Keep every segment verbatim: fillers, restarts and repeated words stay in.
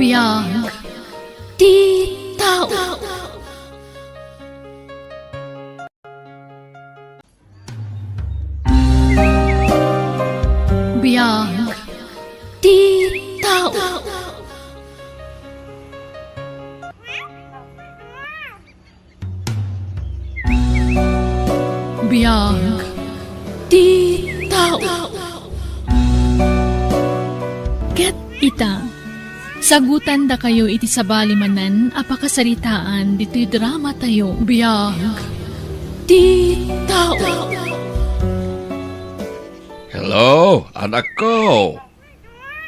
Biag ti tao. Biag ti tao. Biag ti tao. Ket ita, sagutandakayo iti sabali manen a pakasaritaan ditoy dramatayo. Biag ti tao. Hello, anakko.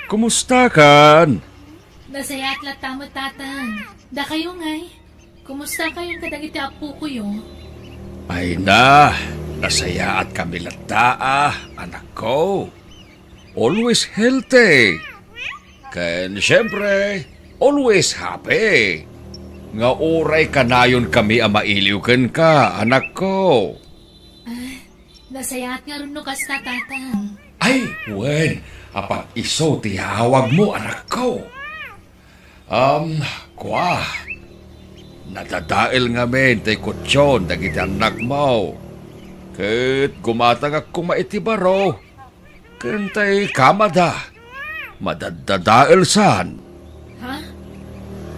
Kumustakan? Nasayaat latta met, Tatang. Dakayo ngay? Kumusta kayon kadagiti appokoyo? Ay na, nasayaat kami latta, ah, anakko. Always healthy. Ken siyempre, always happy. Nga uray kanayon kami a mailiw kenka, anakko. Ah, nasayaat ngarud no kasta, Tatang. Ay, wen, apan isu ti awagmo, anakko. Um, kua, nadadael ngamin ti kutson dagiti annakmo. Ket gumatangak koma iti baro, ken tay kamada, madaddadael san. Ha?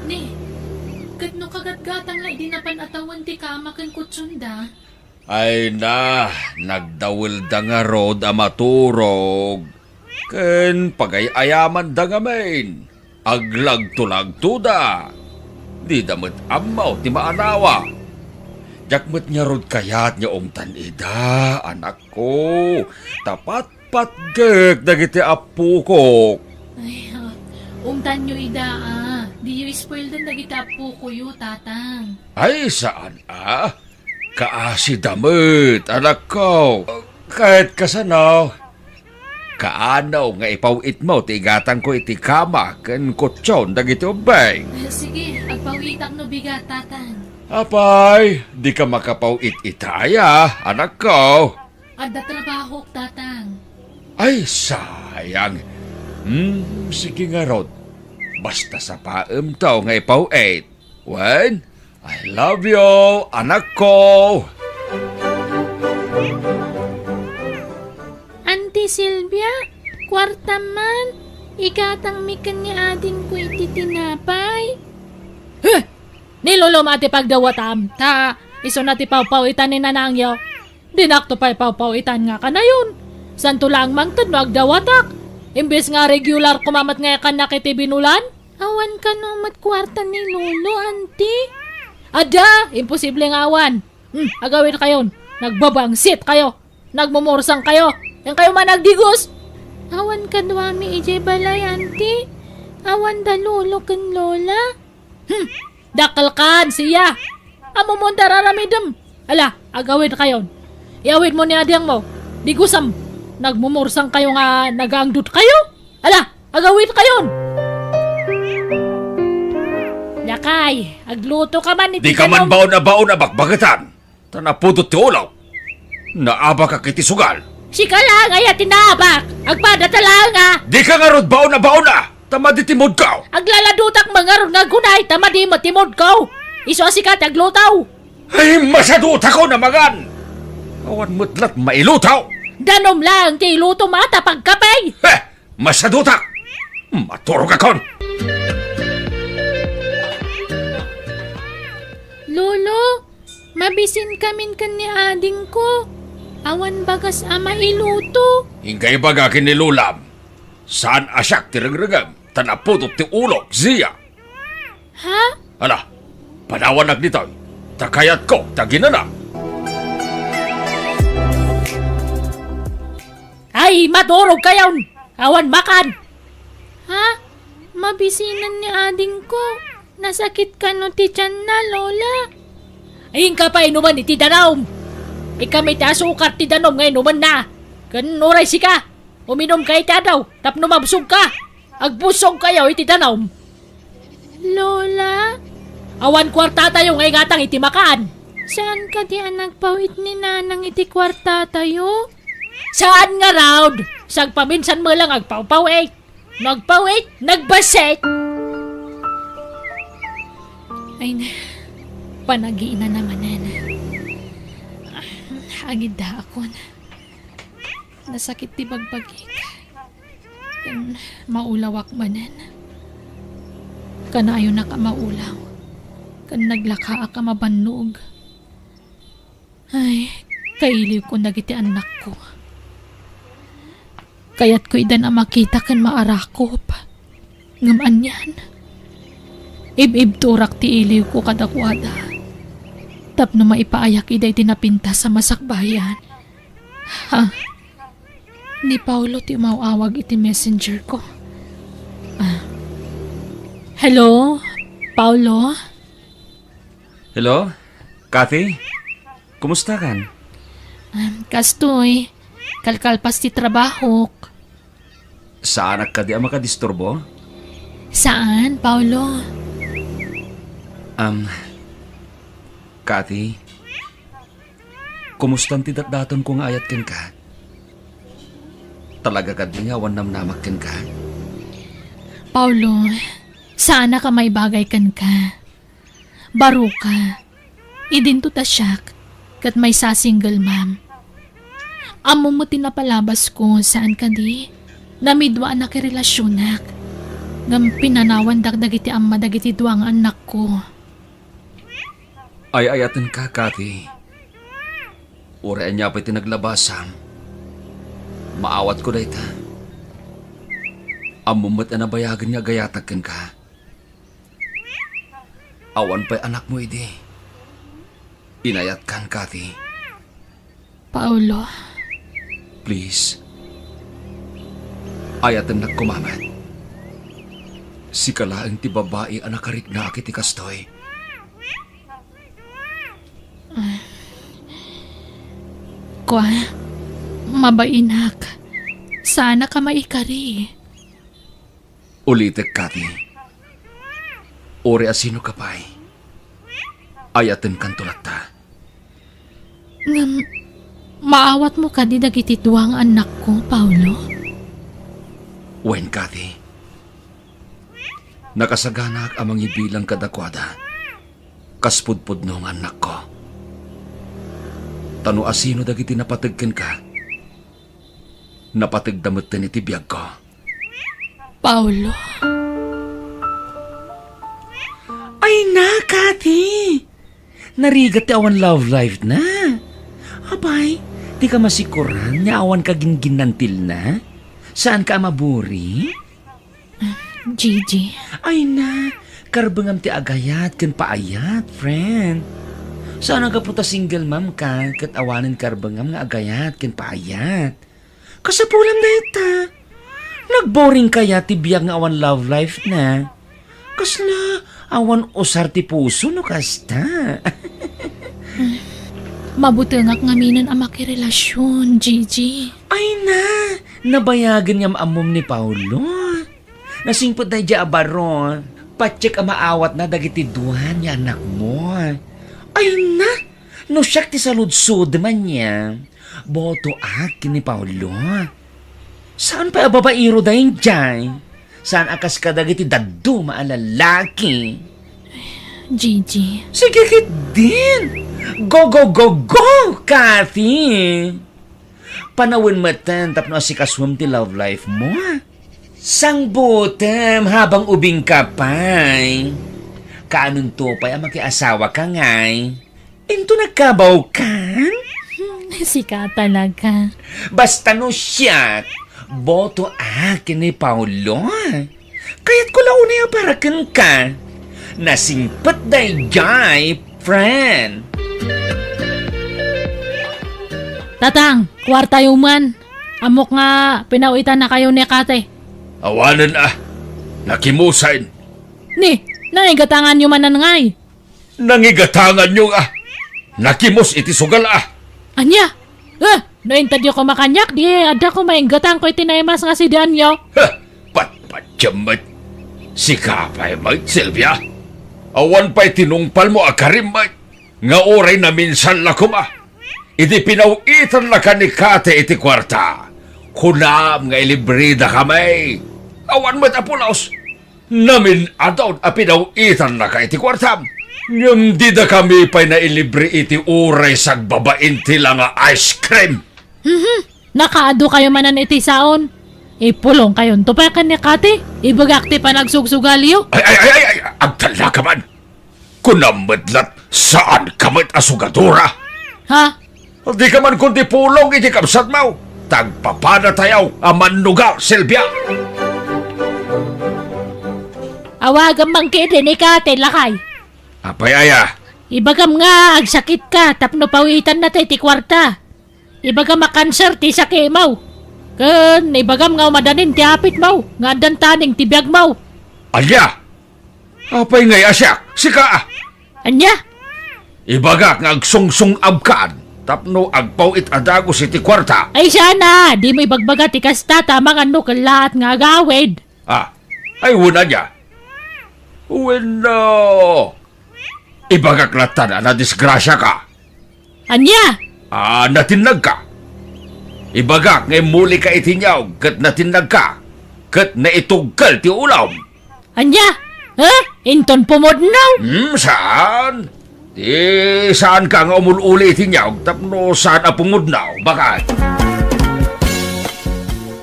Ni, ket no kagatgatang la idi napan a tawen ti kama ken kutsonda? Ay na, nagdawelda ngarud a maturog, ken pagay-ayamanda ngamin, aglagtulagtoda. Dida met ammo ti maanawa. Diak met ngarud kayat nga umtan ida, anakko, ta patpatgek dagiti appokok. Ay, ah, umtanyo ida, ah. Diyo ispoilden dagiti appokoyo, Tatang. Ay, saan, ah. Kaasida met, anakko. Ket kasano? Kaano nga ipaw-itmo ti igatangko iti kama ken kutson dagiti ubbing? Eh, sige, agpaw-itak no bigat, Tatang. Apay, dika makapaw-it itaya, anakko. Adda trabahok, Tatang. Ay, sayang. Hmm, sige ngarud. Basta sapaemto nga ipaw-it. Wen, I love you, anakko! Auntie Silvia, kuartam man, igatangmi ken ni adingko iti tinapay. Huh! Ni Lolo met ti pagdawatam, ta isuna ti pawpawitan ni nanangyo. Dinakto pay pawpawitan nga kanayon. Santo laeng mangted no agdawatak. Imbes nga regular koma met nga ikannak iti binulan. Awan kano met kuarta ni Lolo, Auntie? Adda! Imposible nga awan. Hmm, agawidkayon. Nagbabangsit kayo. Nagmumursang kayo. Yan kayo man nagdigos. Awan kaduami idiay balay, Auntie. Awan da Lolo ken Lola. Hmm, dakkelkan, siya. Ammom ti ar-aramidem. Ala, agawidkayon. Iawidmo ni adingmo. Digosem. Nagmumursang kayo nga nagaangdot kayo. Ala, agawidkayon. Lakay, agluto ka man iti danom. Dika man baon a baon a bakbaketan. Ta napudot ti ulok. Naabakak iti sugal. Sika laeng aya ti naabak. Agpadata laeng a. Dika ngarud baon a baon a. Ta madi ti moodko. Aglaladotak man ngarud nga agunay ta madi met ti moodko. Isu a sika ti agluto. Ay, masadutakon a mangan. Awan met la't mailuto. Danom laeng ti ilutom a ta pagkape. Heh, masadutak. Maturogakon. Lolo, mabisinkamin ken ni adingko. Awan bagas a mailuto. Inka ibaga ken ni Lolam. Saan a siak ti rengrengem, ta napudot ti ulok, Zia. Ha? Ala, panawannak ditoy, ta kayatko ti aginana. Ay, maturog kayon! Awan makan! Ha? Mabisinan ni adingko. Nasakit kano ti tianna, Lola? Ay, inka pay inumen iti danum. Ikam iti asukar ti danum nga inumenna. Ken uray sika, uminumka iti adaw tapno mabsogka. Agbusog kayo iti danum. Lola? Awan kuartatayo nga igatang iti makan. Saan kadi a nagpaw-it ni Nanang iti kuartatayo? Saan ngarud? Sagpaminsan met lang agpawpaw-it. No agpaw-it, nagbassit. Ay, na, panagiinana manen. Agiddaakon. Nasakit ti bagbagik. Ken maulawak manen. Kanayonak a maulaw. Ken naglakaak a mabannog. Ay, kailiwko dagiti annakko. Kayatko idan a makita ken maarakop. Ngem anian? Ib-ibturak ti iliwko kadakuada. Tapno maipaayak ida iti napintas a masakbayan. Ha? Ni Paulo ti umaw-awag iti messenger ko. Ah. Hello? Paulo? Hello? Kathy? Kumustakan? Ah, kastoy. Kalkalpas ti trabahok. Saanak kadi a makadisturbo? Saan, Paulo? Um, Kathy, kumustan ti datdatonko nga ayat kenka? Talaga kadi nga awan namnamak kenka? Paulo, saanak a maibagay kenka. Baroka. Idinto ta siak, ket maysa a single mom. Ammom met ti napalabasko, saan kadi? Namidua a nakirelasionak. Ngem pinanawandak dagiti amma dagiti dua nga annakko. Ay-ayatenka, Kathy. Uray ania pay ti naglabasam, maawatko dayta. Ammom met a nabayagen nga agayatak kenka. Awan pay anakmo idi. Inayatkan, Kathy. Paulo. Please. Ayatennak koma met. Sika laeng ti babai a nakariknaak iti kastoy. Kua, mabainak. Saanak a maikari. Ulitek, Kathy. Uray a sinoka pay, ayatenkanto latta. Ngem, maawatmo kadi dagiti dua nga annakko, Paulo? Wen, Kathy. Nakasaganaak a mangibilang kadakuada kas pudpudno nga annakko. Ta no asino dagiti napateg kenka, napategda metten iti biagko. Paulo. Ay na, Kathy! Narigat ti awan love life na. Apay, dika masikoran nga awan ka ginginnantil na? Saan ka a maburi? Gigi. Ay na, karbengam ti agayat ken paayat, friend. Saan a gapu ta single mom ka ket awanen karbengam nga agayat ken paayat. Kasapulam dayta. Nagboring kaya ti biag nga awan love life na? Kasla awan usar ti puso no kasta? Mabutengak ngaminen a makirelasion, Gigi. Ay na, nabayagen nga maammom ni Paulo. Nasingpet daydiay a baro, patiek a maawatna dagiti dua nga annakmo. Ay na, no siak ti saludsodem ania, botoak ken ni Paulo. Saan pay a babaero daydiay? Saan a kas kadagiti dadduma a lalaki? Gigi. Sige ketdin! Go, go, go, go, Kathy! Panawen metten tapno asikasuem ti love life mo. Sangbutem habang ubing ka pay. Kaanonto pay a makiasawa ka ngay? Into nagkabaw kan? Sika talaga. Basta no siak, botoak ken ni Paulo. Kayatko la unay a para kenka. Nasingpet daydiay, friend. Tatang, kuartayo man. Ammok nga pinaw-itannakayo ni Kate. Awanen a. Nakimusen. Ni, nangigatanganyo manen ngay. Nangigatanganyo nga nakimus iti sugal a. Ania? Eh, no intedyo koma kaniak, di adda koma inggatangko iti naimas nga sidianyo. Ha, patpatiem met. Sika pay met, Silvia. Awan pay tinungpalmo a karim met nga uray naminsan la koma. Iti pinaw-itannaka ni Kate iti kuarta, kunam nga ilibridakami. Awan met a pulos. Namin-adun a pinaw-itannaka iti kuartam. Ngem didakami pay nailibre iti uray sagbabain ti la nga ice cream. Mhm. Nakaadu kayo manen iti saon. Ipulong kayonto pay ken ni Kati. Ibagak ti panagsugsugalyo. Ay, ay, ay, ay, ay, agtallaka man. Kunam met lat, saan ka met a sugadora? Ha? Di ka man kundi pulong iti kabsatmo. Tagpapanatayaw a mannugal, Silvia. Awagam man ketdi ni Kati, lakay. Apay aya? Ibagam nga agsakitka tapno pawitanna ti kuarta. Ibagam a kanser ti sakimo. Ken ibagam nga umadanin ti apitmo nga addan taning ti biagmo. Ania? Apay ngay a siak? Sika a? Ania? Ibagak nga agsungsung-abkan tapno agpaw-it a dagus iti kuarta. Ay sana, dimo ibagbaga ti kasta ta amangan no kellaat nga agawid. Ah, ay wen ania? Wenno, ibagak lattan a nadisgrasiaka. Ania? Ah, natinnagka. Ibagak nga immulika iti niaog ket natinnagka, ket naitugkel ti ulom. Ania? Ha? Inton pumudno? Hmm, saan? Ti saanka nga umul-uli iti niaog tapno saan a pumudno, baket?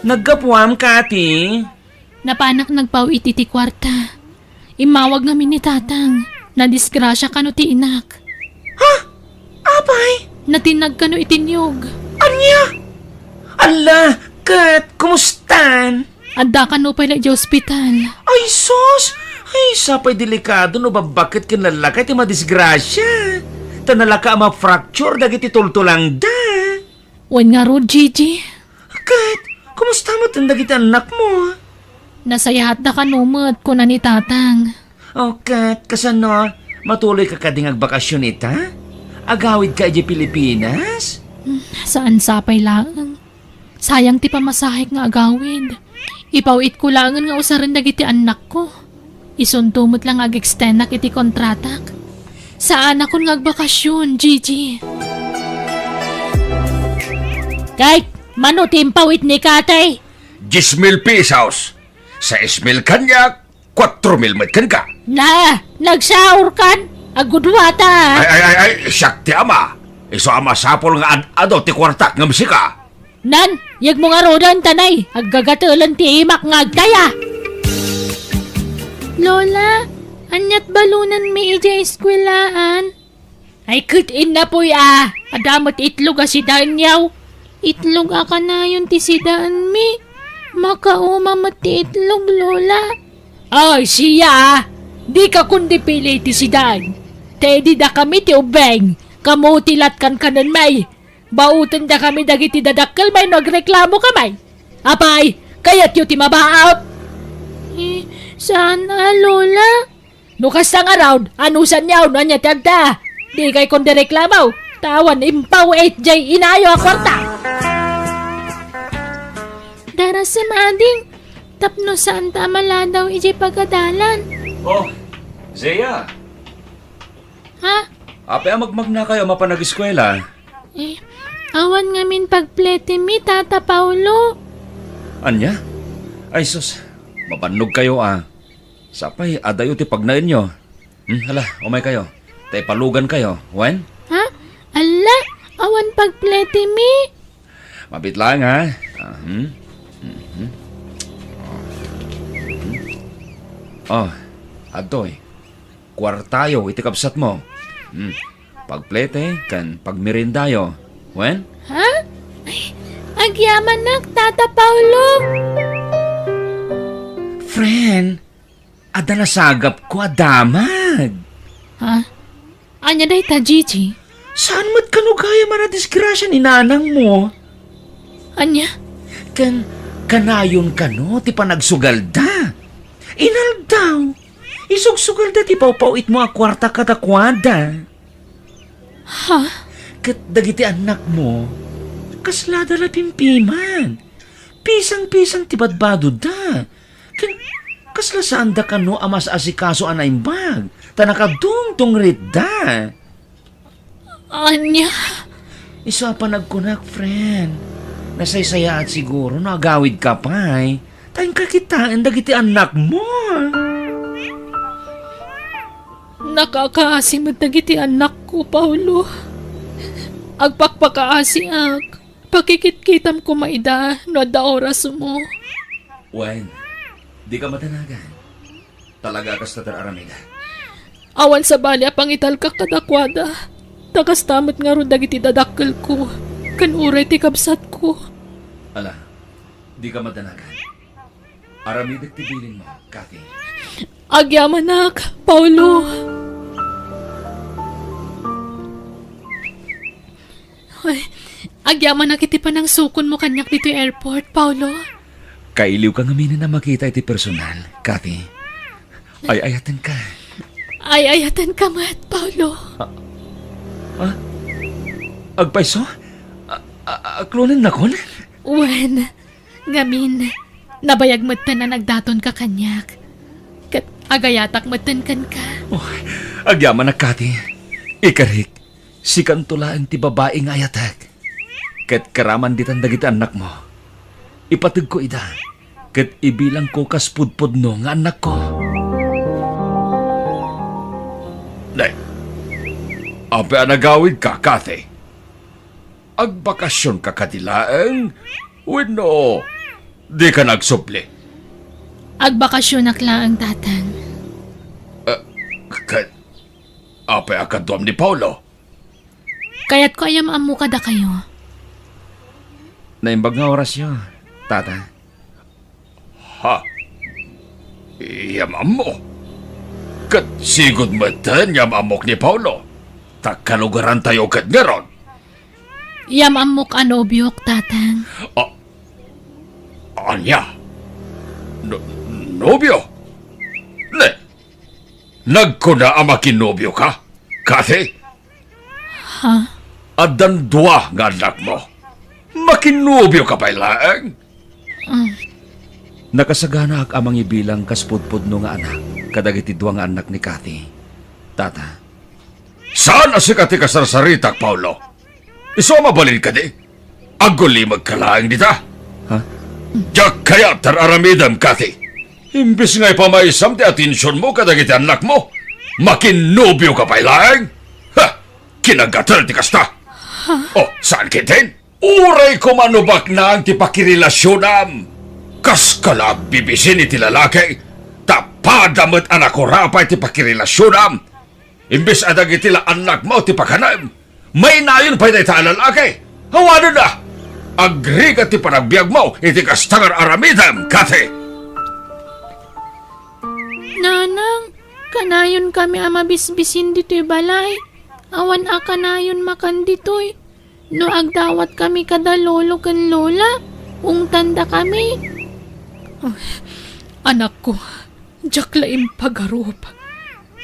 Naggapuam, Kati? Napanak nagpaw-it iti kuarta. Immawag ngamin ni Tatang. Nadisgrasia kano ti inak. Ha? Apay? Natinnag kano iti niog. Ania? Alla, ket kumustan? Adda kano pay la idiay ospital. Ay, sus! Ay, sapay delikado no babbaket ken lallaka ti madisgrasia. Ta nalaka a ma-fracture dagiti tultulangda. Wen ngarud, Gigi. Ket, kumusta met dagiti annakmo? Nasayaatda kano met, kuna ni Tatang. O, ket, kasano? Matuloyka kadi nga agbakasyon ita? Agawidka idiay Pilipinas? Hmm, saan sapay laeng. Sayang ti pamasahek nga agawid. Ipaw-itko laengen nga usaren dagiti annakko. Isunto met la nga ag-extendak iti kontratak. Saanakon nga agbakasyon, Gigi. Kay, mano ti impaw-it ni Katay? Dies mil pesos. Sais mil kaniak, kuatro mil met kenka. Na, nagsaurkan? Agudwata. Ay, ay, ay, ay, siak ti ama. Isu a masapul nga ad-adu ti kuartak ngem sika. Nan, yegmo ngaruden, tanay, aggagatelen ti imak nga agtaya. Lola, aniat balonanmi idiay eskuelaan? Ay, ket innapoy a, adda met itlog a sidaenyaw. Itlog a kanayon ti sidaenmi. Makauma met ti itlog, Lola. Ay, siya a, dika kundi pili ti sidaen. Ta idi dakami ti ubbing, kamo ti latkan kanenmi. Bautendakami dagiti dadakkelmi no agreklamokamay. Apay, kayatyo ti mabaak? Eh, saan a, Lola? No kasta ngarud, anusanyo no ania ti agda? Dikay kundi reklamo, ta awan impaw-it jay inayo a kuarta. Darasem, ading, tapno saanta a maladaw idiay pagadalan. Oh, Zia. Ha? Apay a magmagnakayo a mapan ageskuela? Eh, awan ngamin pagpletemi, Tata Paolo. Ania? Ay sus, mabannogkayo a. Sapay, adayo ti pagnaenyo. Hmm, hala, umaykayo. Ta ipalugankayo, wen? Ha? Alla, awan pagpletemi. Mabit laeng, ha? Ah, hmm? Mhm. Oh, adtoy. Kuartayo iti kabsatmo. Hmm. Pagplete ken pagmeriendayo. Wen? Ha? Ay, agyamanak, Tata Paolo. Friend, adda nasagapko a damag. Ha? Ania dayta, Gigi? Saan met kano gayam a nadisgrasia ni nanangmo? Ania? Ken kanayon kano ti panagsugalda. Inaldaw, isugsugalda ti pawpaw-itmo a kuarta kadakuada. Ha? Ket dagiti annakmo, kaslada la pimpimad. Pisang-pisang ti badbadoda. Ken kasla saanda kano a mas-asikaso a naimbag, ta nakadungdungritda. Ania? Isu a panagkunak, friend. Nasaysayaat siguro no agawidka pay. Ta inka kitaen dagiti annakmo. Nakakaasi met dagiti annakko, Paolo. Agpakpakaasiak. Pakikitkitam koma ida no adda orasmo. Wen, dika madanagan. Talaga kasta ti ar-aramidek. Awan sabali a pangitalkak kadakuada. Ta kasta met ngarud dagiti dadakkelko ken uray ti kabsatko. Ala, dika madanagan. Aramidek ti bilinmo, Kathy. Agyamanak, Paolo. Ay, agyamanak iti panangsukonmo kaniak ditoy airport, Paolo. Kailiwka ngamin a makita iti personal, Kathy. Ay-ayatenka. Ay-ayatenka met, Paolo. Ah? Agpayso? A-, a-, aklonennakon? Wen, ngamin, nabayag metten a nagdatonka kaniak. Ket agayatak metten kenka. Oh, agyamanak, Kathy. Ikarik, sikanto laeng ti babai nga ayatek. Ket karaman ditan dagiti annakmo. Ipategko ida, ket ibilangko kas pudpudno nga annakko. Ne, apay a nagawidka, Kathy? Agbakasionka kadi laeng wenno dika nagsubli? Agbakasionak laeng, Tatang. Ah, ket apay a kaduam ni Paolo? Kayatko a yam-ammo kadakayo. Naimbag nga orasyo, Tata. Ha? Yam-ammo? Ket sigud metten yam-ammok ni Paolo, ta kalugarantayo ket ngarud. Yam-ammok a nobiok, Tatang. A-, ania? No-, nobio? Ne, nagkuna a makinobioka, Kathy? Ha? Addan dua nga annakmo. Makinobioka pay laeng? Mm. Nakasaganaak a mangibilang kas pudpudno nga anak kadagiti dua nga annak ni Kathy, Tata. Saan a sika ti kasarsaritak, Paolo? Isu a mabalin kadi? Agulimekka laeng dita. Ha? Diak kayat ti ar-aramidem, Kathy. Imbes nga ipamaysam ti atensionmo kadagiti annakmo, makinnobioka pay laeng. Ha! Kinagatel ti kasta. Ha? Oh, saan ketdin? Uray koma no baknang ti pakirelasionam. Kaska la agbibisin iti lalaki, ta pada met a nakurapay ti pakirelasionam. Imbes a dagiti la annakmo ti pakanem, mainayon pay dayta a lalaki. Awanen a! Agrigat ti panagbiagmo iti kasta nga ar-aramidem, Kathy! Nanang, kanayonkami a mabisbisin ditoy balay. Awan a kanayon makan ditoy. No agdawatkami kada lolo ken lola, ungtandakami. Ay, anakko, diak la impagarup.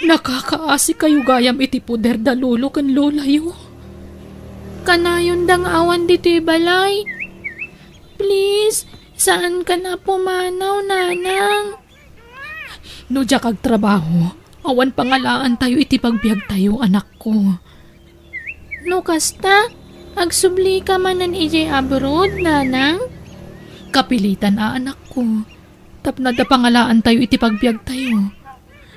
Nakakaasikayo gayam iti poder da lolo ken lolayo. Kanayonda nga awan ditoy balay. Please, saankan a pumanaw, Nanang. No diak agtrabaho, awan pangalaantayo iti pagbiagtayo, anakko. No kasta, agsublika manen idiay abroad, Nanang? Kapilitan a, anakko. Tapno adda pangalaantayo iti pagbiagtayo.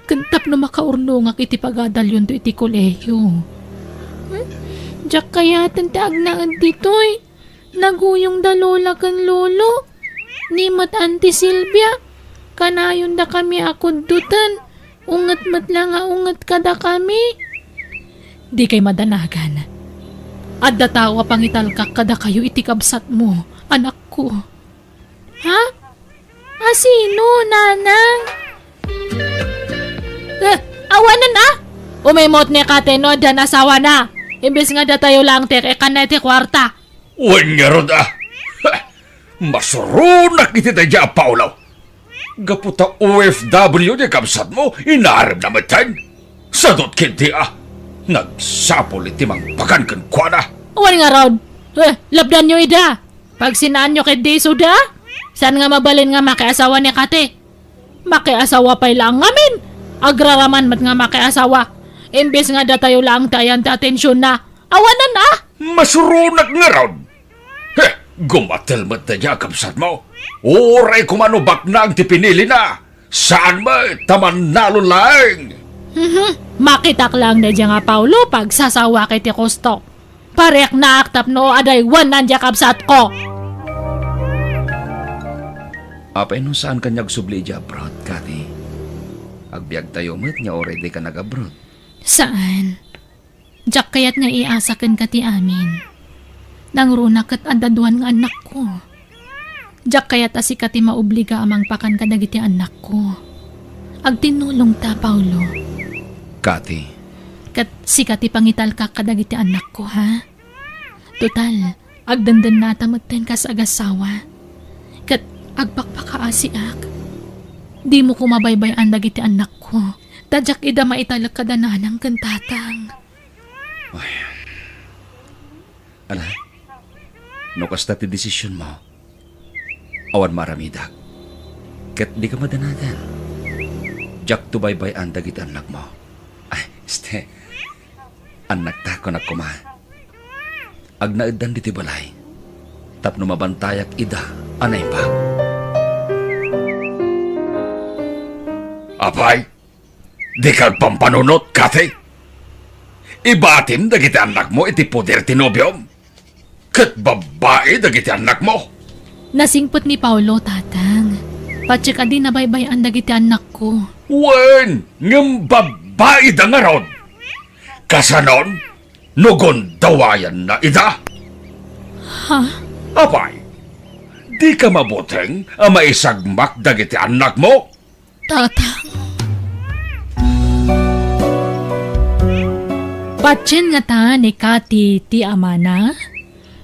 Ken tapno makaurnongak iti pagadalyonto iti kolehiyo. Hmm? Diak kayaten ti agnaed ditoy. Naguyongda lola ken lolo. Ni met Auntie Silvia, kanayondakami a kuddoten. Unget met la nga unget kadakami. Dikay madanagan. Adda tao a pangitalkak kadakayo iti kabsatmo, anakko. Ha? A sino, Nanang? Eh, awanen a? Umimut ni Kate no addan asawana. Imbes nga datayo laeng ti ikkanna iti kuarta. Wen ngarud a. Masuronak iti daydiay a Paolo. Gapu ta O F W ti kabsatmo, inarem na metten. Sadut ketdi a. Nagsapul iti mangpagan kenkuana. Wen ngarud. Eh, lapdanyo ida. Pagsinaanyo ketdi isuda? Saan nga mabalin nga makiasawa ni Kate? Makiasawa pay laeng ngamin. Agraraman met nga makiasawa. Imbes nga datayo laeng ti ayan ti atensionna. Awanen a? Masuronak ngarud. He, gumatel met daydiay a kabsatmo. Uray koma no baknang ti pinilina. Saan met ta mannalon laeng. Mhm. Makitak lang daydiay nga Paulo, pagsasawak iti kusto. Pariknaak tapno adaywanan diay kabsatko. Apay no saan ka nga agsubli idiay abroad, Kathy? Agbiagtayo met nga uray dika nag-abroad. Saan? Diak kayat nga iasa kenka ti amin. Nangruna ket adda duan nga annakko. Diak kayat a sika ti maobliga a mangpakan kadagiti annakko. Agtinnulongta, Paulo. Kathy. Ket sika ti pangitalkak kadagiti annakko, ha? Total, agdendennata metten kas agassawa. Ket agpakpakaasiak. Dimo koma baybay-an dagiti annakko. Ta diak ida maitalek kada nanang ken tatang. Ay. Ala, no kasta ti desisionmo, awan maaramidak. Ket dika madanagan. Diakto baybay-an dagiti annakmo. Ay, este. Annakta, kunak koma. Agnaeddan ditoy balay. Tapno mabantayak ida a naimbag. Apay, dika agpampanunot, Kathy? Ibatim dagiti annakmo iti poder ti nobiom. Ket babbai dagiti annakmo. Nasingpet ni Paulo, Tatang. Patiek a di nabaybay-an dagiti annakko. Wen, ngem babbaida ngarud. Kasanon, no gundawayanna ida? Ha? Apay, dika mabuteng a maisagmak dagiti annakmo? Tatang. Patien ngata ni Kati ti amana?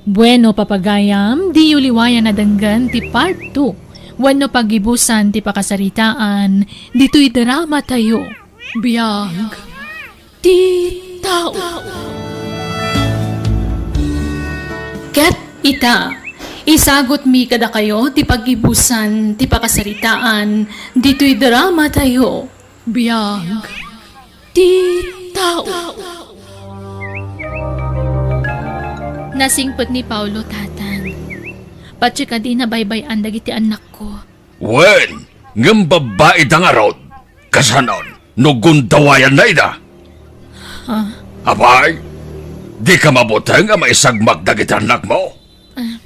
Bueno, papagayam, diyo liwayan a denggen ti part two wenno paggibusan ti pakasaritaan ditoy dramatayo. Biag ti tao. Ket ita, isagutmi kadakayo ti paggibusan ti pakasaritaan ditoy dramatayo. Biag ti tao. Nasingpet ni Paulo, Tatang. Patiek a di nabaybay-an dagiti annakko. Wen, ngem babbaida ngarud. Kasanon, no gundawayanna ida? Ha? Apay, dika mabuteng a maisagmak dagiti annakmo? Ah,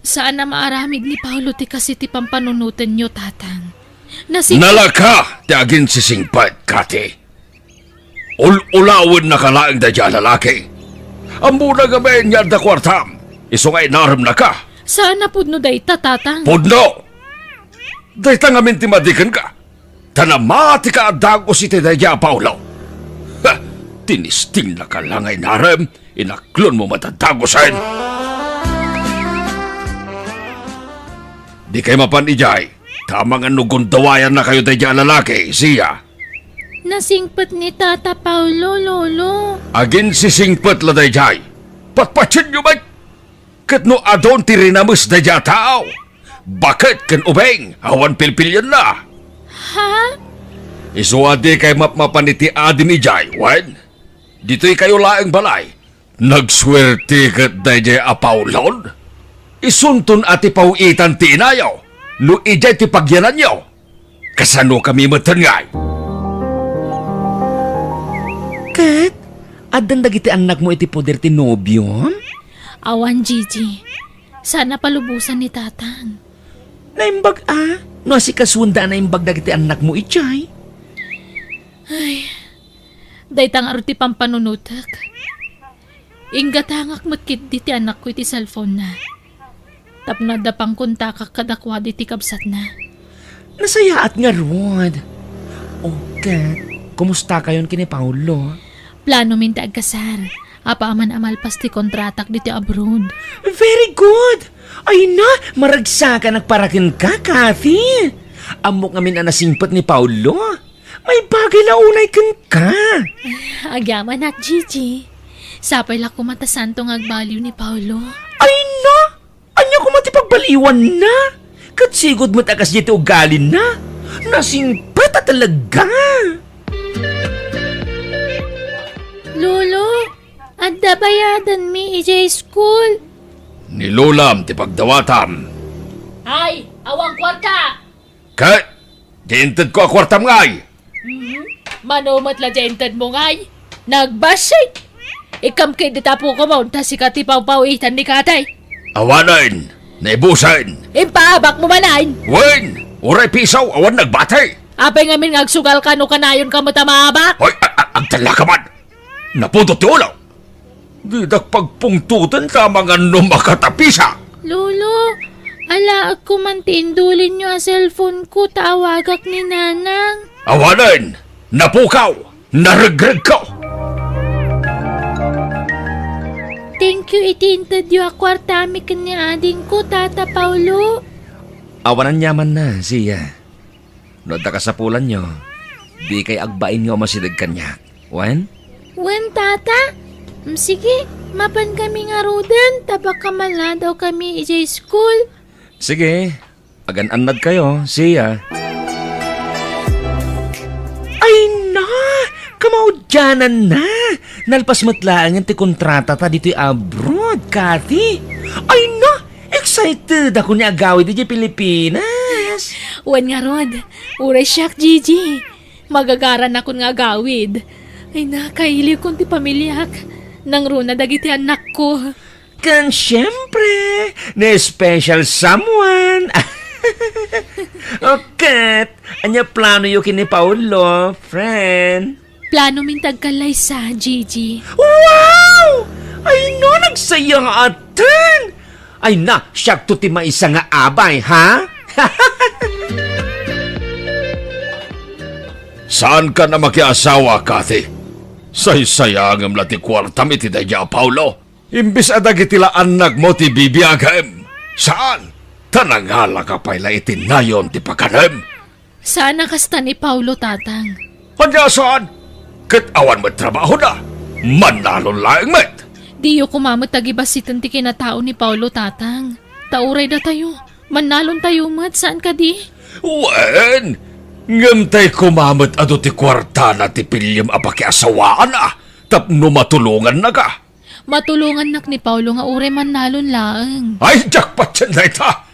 saan a maaramid ni Paulo ti kastoy ti pampanunotenyo, Tatang. Nasi- Nalaka ti aginsisingpet, Kati. Ul-ulawennaka laeng daydiay a lalaki. Ammona ngamin nga adda kuartam, isu nga inaremnaka. Saan a pudno dayta, Tatang. Pudno! Dayta ngamin ti madi kenka. Ta namatika a dagus iti daydiay a Paulo. Ha! Tinistingnaka la nga inarem, inaklonmo met a dagusen. Dikay mapan idiay, ta amangan no gundawayannakayo daydiay a lalaki, siya. Nasingpet ni Tata Paulo, Lolo. Aginsisingpet la daydiay. Patpatienyo met. Ket no adun ti rinames daydiay a tao, baket ken ubing, awan pilpilienna. Ha? Isu a dikay mapmapan iti adim idiay, wen? Ditoykayo laeng balay. Nagsuerte ket daydiay a Paulon? Isunton a ti paw-itan ti inayo, no idiay ti pagyananyo. Kasanokami metten ngay? Ket, addan dagiti annakmo iti poder ti nobiom? Awan, Gigi. Saan a palubosan ni Tatang. Naimbag a, no asikasuenda a naimbag dagiti annakmo idiay. Ay, dayta ngarud ti pampanunotek. Inggatangak met ketdi ti anakko iti cellphone-na. Tapno adda pangkontakak kadakuada iti kabsatna. Nasayaat ngarud. O, ket, kumustakayon ken ni Paolo? Planomin ti agkasar. Apaman a malpas ti kontratak ditoy abroad. Very good! Ay na, maragsakanak para kenka, Kathy. Ammok ngamin a nasingpet ni Paolo. Maibagay la unay kenka. Agyamanak, Gigi. Sapay la koma ta santo nga agbaliw ni Paolo. Ay na! Ania koma ti pagbaliwanna? Ket sigud met a kasdiay ti ugalina. Nasingpet a talaga. Lolo, adda bayadanmi idiay school. Ni Lolam ti pagdawatam. Ay, awan kuarta! Ket, di intedko a kuartam ngay. Mhm. Mano met la diay intedmo ngay? Nagbassit! Ikkam ketdi ti apokom ta sika ti pawpawitan ni Kathy. Awanen! Naibusen! Impaabakmo manen! Wen! Uray piso, awan nagbati! Apay ngamin nga agsugalka no kanayonka met a maabak? Hoy, a-, a-, agtella ka man! Napudot ti ulo! Didak pagpungtoten ta amangan no makatapisak. Lolo, alaekko man ti indulinyo a cellphone ko ta awagak ni Nanang. Awanen! Napukaw! Naregregko! Thank you iti intedyo a kuartami ken ni adingko, Tata Paolo. Awan aniamanna, Zia. No adda kasapulanyo, dikay agbain nga umasideg kaniak. Wen? Wen, Tata. Mm, sige, mapankami ngaruden, ta baka maladawkami idiay school. Sige, agan-annadkayo, Zia. Ay na! Kamaudiananna! Nalpas met laengen ti kontratata ditoy abroad, Kathy. Ay na! Excited ako ni agawid idiay Pilipinas. Wen ngarud, uray siak, Gigi. Magagaranakon nga agawid. Ay na, kailiwkon ti pamiliak. Nangruna dagiti annakko. Ken siempre, ni special someone. O ket, ania planoyo ken ni Paolo, friend? Planomin ti agkallaysa, Gigi. Wow! Ay na, nagsayaaten! Ay na, siakto ti maysa nga abay, ha? Saankan a makiasawa, Kathy? Saysayangem la ti kuartam iti daydiay a Paolo. Imbes a dagiti la annakmo ti bibiagem. Saan? Ta nangalaka pay la iti nayon ti pakanem. Saan a kasta ni Paolo, Tatang. Ania saan? Ket awan met trabahona. Mannalon laeng met. Diyo koma met agibassiten ti kinatao ni Paolo, Tatang. Ta uray datayo, mannalontayo met, saan kadi? Wen, ngem tay koma met adu ti kuartana ti piliem a pakiasawaanna tapno matulongannaka. Matulongannak ni Paolo nga uray mannalon laeng. Ay, jackpot yan dayta!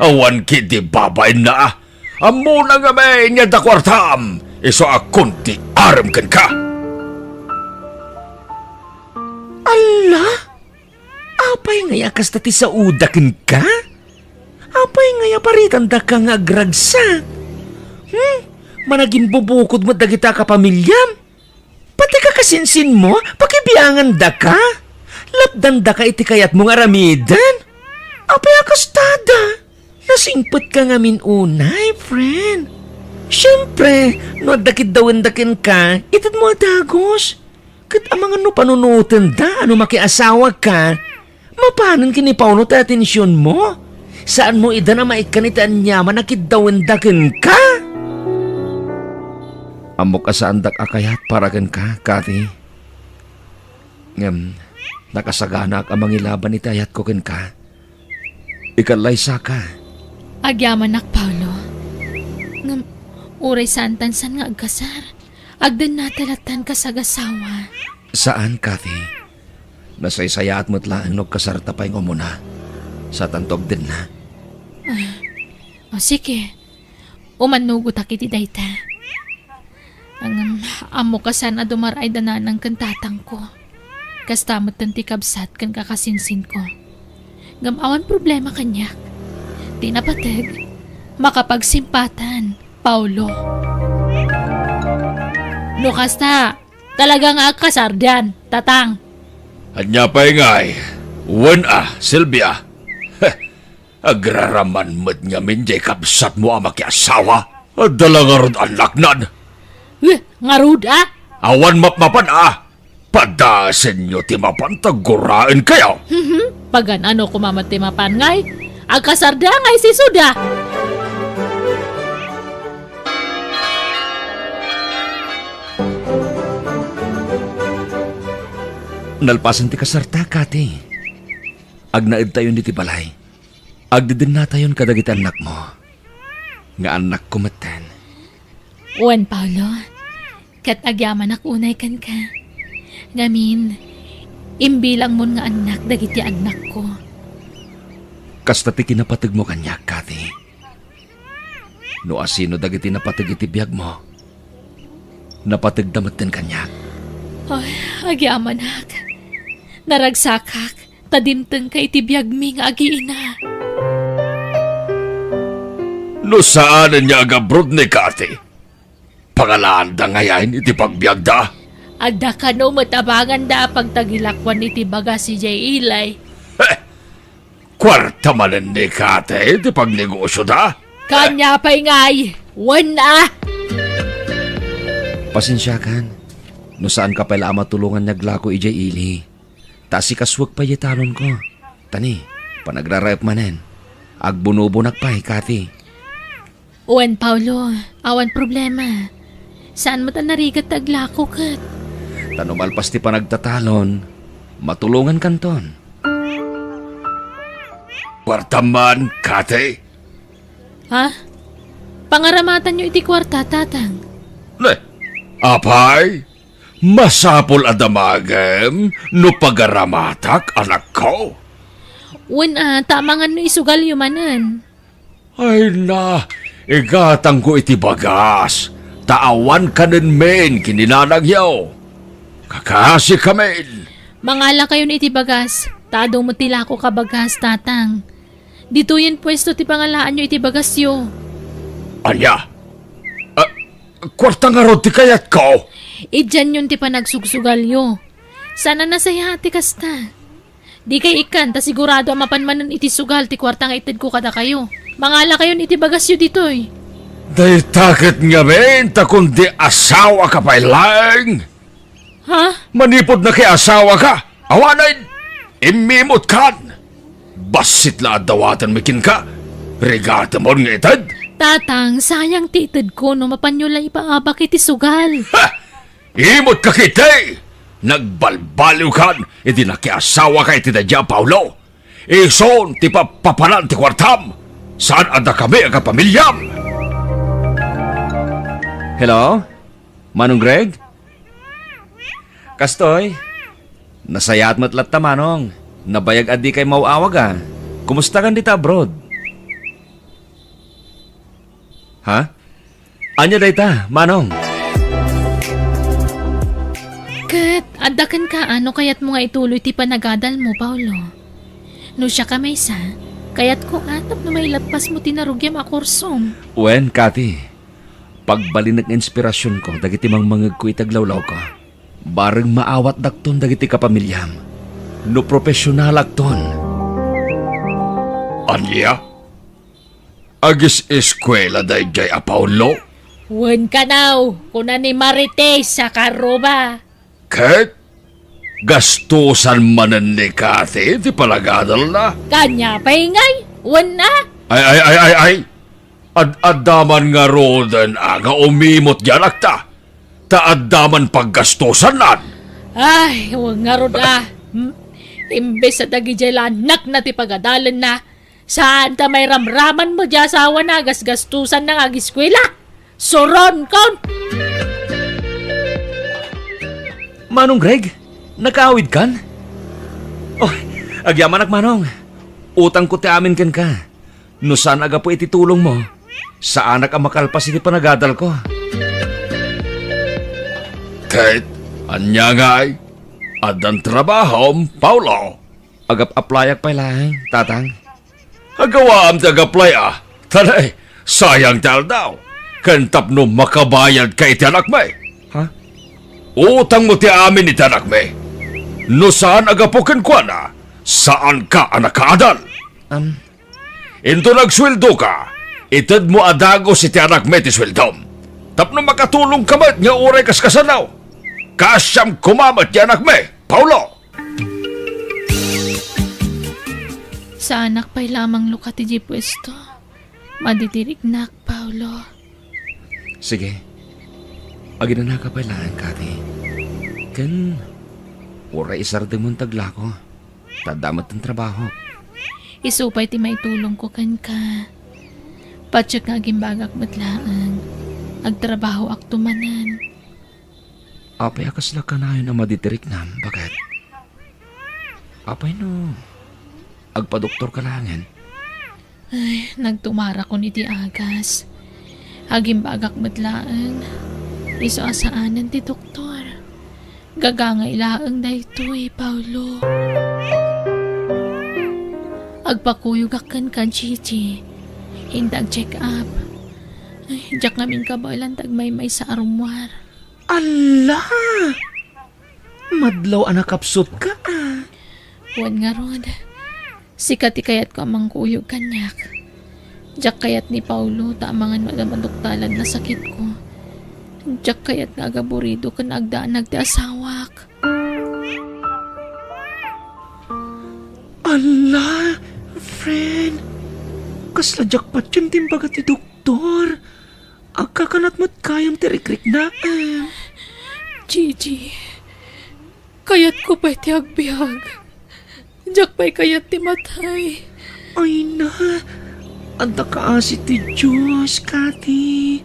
Awan ketdi babainna. Ammona ngamin nga adda kuartam, isu a kuntiarem kenka. Alla? Apay ngay a kasta ti saoda kenka? Apay ngay a paritandaka nga agragsak? Hmm? Managimbubukod met dagita a kapamiliam? Pati kakasinsinmo, pakibiangandaka? Lapdandaka iti kayatmo nga aramiden? Apay a kastada? Nasingpetka ngamin unay, friend. Siempre, no adda kiddawenda kenka, itedmo a dagus. Ket amangan no panunotenda a no makiasawaka, mapanen ken ni Paolo ti atensionmo? Saanmo ida a maikkan iti aniaman a kiddawenda kenka? Ammok a saandak a kayat para kenka, Kathy. Ngem, nakasaganaak a mangilaban iti ayatko kenka. Ikallaysaka. Agyamanak, Paolo. Ngem, uray saantan san nga agkasar, agdennata lattan kas agasawa. Saan, Kathy. Nasaysayaat met laeng no agkasarta pay nga umuna. Saantanto agdenna. Ah, o, sige. Umannugotak iti dayta. Ngem, ammok a saan a dumar-ay da nanang ken tatangko. Kasta metten ti kabsat ken kakasinsinko. Ngem awan problema kaniak. Ti napateg, makapagsimpatan, Paolo. No kasta, talaga nga agkasardian, Tatang. Ania pay ngay? Wen a, Silvia. Heh, agraraman met ngamin diay kabsatmo a makiasawa? Adda la ngarud annaknan? Eh, ngarud a? Awan mapmapan a! Padasenyo ti mapan ta guraenkayo! Mhm, pagan-ano koma met ti mapan ngay? Agkasarda ngay sisuda! Nalpasen ti kasarta, Kati. Agnaedtayon iti balay. Agdedennatayon kadagiti annakmo. Nga annakko metten. Wen, Paolo, ket agyamanak unay kenka. Ngamin, imbilangmon nga annak dagiti annakko. Kasta ti kinapategmo kaniak, Kati. No asino dagiti napateg iti biagmo, Napategda metten kaniak. Ay, agyamanak. Naragsakak, ta dimtengka iti biagmi nga agiina. No saanen nga agabroad ni Kati, pangalaanda ngayen iti pagbiagda? Adda kano met a banganda a pagtagilakuan iti bagas idiay Eli. Heh! Kuarta manen ni Kati ti pagnegosioda? Kaniapay ngay, wen a! Pasensiakan, no saanka pay la a matulongan nga aglako idiay Eli. Ta asikasuek pay diay talonko. Tani, panagraraep manen. Agbunobonak pay, Kati. Wen, Paulo, awan problema. Saan met a narigat ti aglako ket. Ta no malpas ti panagtatalon, matulongankanton. Kuartam man, Kati. Ha? Pangaramatanyo iti kuarta, Tatang. Ne, apay, masapul a damagem no pagaramatak, anakko. Wen a, ta amangan no isugalyo manen. Ay na, igatangko iti bagas, ta awan kanen men ken ni nanangyo. Kakasikamin. Mangalakayon iti bagas, ta adu met ti lakok a bagas, Tatang. Ditoyen puesto ti pangalaanyo iti bagasyo. Ania? Ah, kuarta ngarud ti kayatko? Idianyon ti panagsugsugalyo. Saan a nasayaat ti kasta. Dikay ikkan ta sigurado a mapan manen iti sugal ti kuarta nga itedko kadakayo. Mangalakayon iti bagasyo ditoy. Dayta ket ngamin ta kundi asawaka pay laeng. Ha? Manipud nakiasawaka, awanen, immimutkan. Bassit la a dawatenmi kenka, rigatemon nga ited. Tatang, sayang ti itedko no mapanyo la ipaabak iti sugal. Ha! Imutka ketdi! Nagbalbaliwkan idi nakiasawaka iti daydiay a Paulo. Isun ti papapanan ti kuartam. Saan a dakami agpamiliam. Hello? Manong Greg? Kastoy? Nasayaat met latta, Manong. Nabayag a dikay maw-awag a. Kumustakan dita abroad? Ha? Ania dayta, Manong? Ket adda kenka a no kayatmo nga ituloy ti panagadalmo, Paulo. No siak a maysa, kayatko a tapno mailatpasmo ti narugiam a kursom. Wen, Kati, pagbalinek nga inspirasionko dagiti mangmangegko iti aglawlawko. Bareng maawatdakton dagiti kapamiliam no profesionalakton. Ania? Agis-eskuela daydiay a Paulo? Wen kanaw, kuna ni Marites a Karuba. Ket gastusan manen ni Kati ti panagadalna? Kaniapay ngay, wen a? Ay, ay, ay, ay, ay! Ad-adda man ngaruden a nga umimot diay anakta, ta adda man paggastusannan. Ay, wen ngarud a. Hmm? Imbes a dagidiay la anakna ti pagadalenna, saan ta mairamraman met diay asawana a gasgastusanna nga agiskuela? Suronkon! Manong Greg, nakaawidkan? Oh, agyamanak, Manong. Utangko ti amin kenka. No saan a gapu iti tulongmo, saanak a makalpas iti panagadalko. Ket, ania ngay? Addan trabahom, Paulo? Agap-aplayak pay laeng, Tatang. Agawaam ti agaplay a. Tanay, sayang ti aldaw. Ken tapno makabayadka iti anakmi. Ha? Utangmo ti amin iti anakmi. No saan a gapu kenkuana, saanka a nakaadal. Am, Inton agsueldoka, itedmo a dagus iti anakmi ti sueldom. Tapno makatulongka met nga uray kaskasano. Kaasiam koma met ti anakmi, Paulo. Saanak pay la a manglukat idiay puesto. Madidirignak, Paulo. Sige. Aginanaka pay laeng, Kati. Ken, uray isardengmon ti aglako. Ta adda met ti trabahok. Isu pay ti maitulongko kenka. Patiek nga agimbagak met laeng. Agtrabahoakto manen. Apay a kasla kanayon a madidirignak, baket? Apay no agpadoktorka laengen? Ay, nagtumarakon iti agas. Agimbagak met laeng. Isu a saanen ti doktor. Gagangay laeng daytoy, Paolo. Agpakuyogak kenka, Gigi. Inta ag-check up. Ay, diak ngamin kabaelan ta agmaymaysa a rummuar. Alla! Madlaw a nakapsutka, a. Wen ngarud, sika ti kayatko a mangkuyog kaniak. Diak kayat ni Paolo ta amangan met a maduktalan a sakitko. Diak kayat nga agaburido ken agdanag ti asawak. Alla, friend! Kasla diak patien ti imbaga ti doktor. Agkakanat met gayam ti rikriknaem. Gigi, kayatko pay ti agbiag. Diak pay kayat ti matay. Ay na, adda kaasi ti Dios, Kati.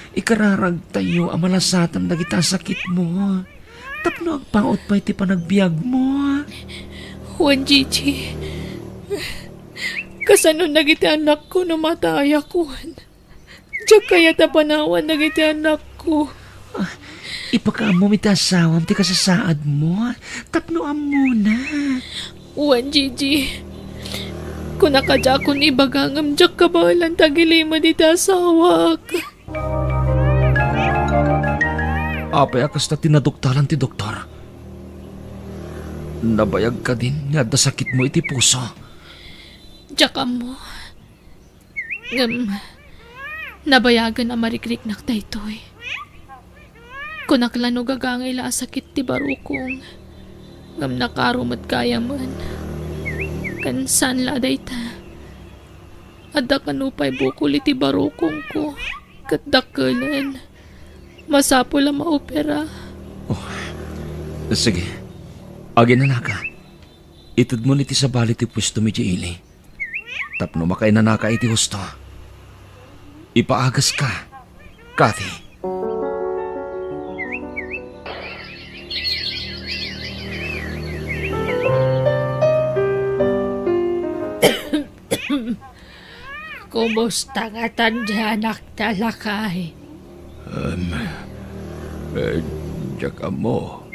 Ikararagtayo a malasatan dagiti sakitmo tapno agpaut pay ti panagbiagmo. Wen, Gigi, kasano dagiti anakko no matayakon? Diak kayat a panawan dagiti anakko. Ah, ipakaammo iti asawam ti kasasaadmo tapno ammona. Wen, Gigi. Kunak a diakon ibaga ngem diak kabaelan ta agilimed iti asawak. Apay a kasta ti naduktalan ti doktor? Nabayag kadin nga adda sakitmo iti puso? Diak ammo. Ngem, nabayagen a marikriknak daytoy. Kunak la no gagangay la a sakit ti barukong, ngem nakaro met gayamen. Ken saan la a dayta, adda kano pay bukol iti barukongko ket dakkelen. Masapul a maopera. Oh, sige. Aginanaka. Itedmon iti sabali ti puestom idiay ili tapno makainanaka iti husto. Ipaagaska, Kathy. Kumusta ngatan ti anakta, lakay? Em, eh, diak ammo.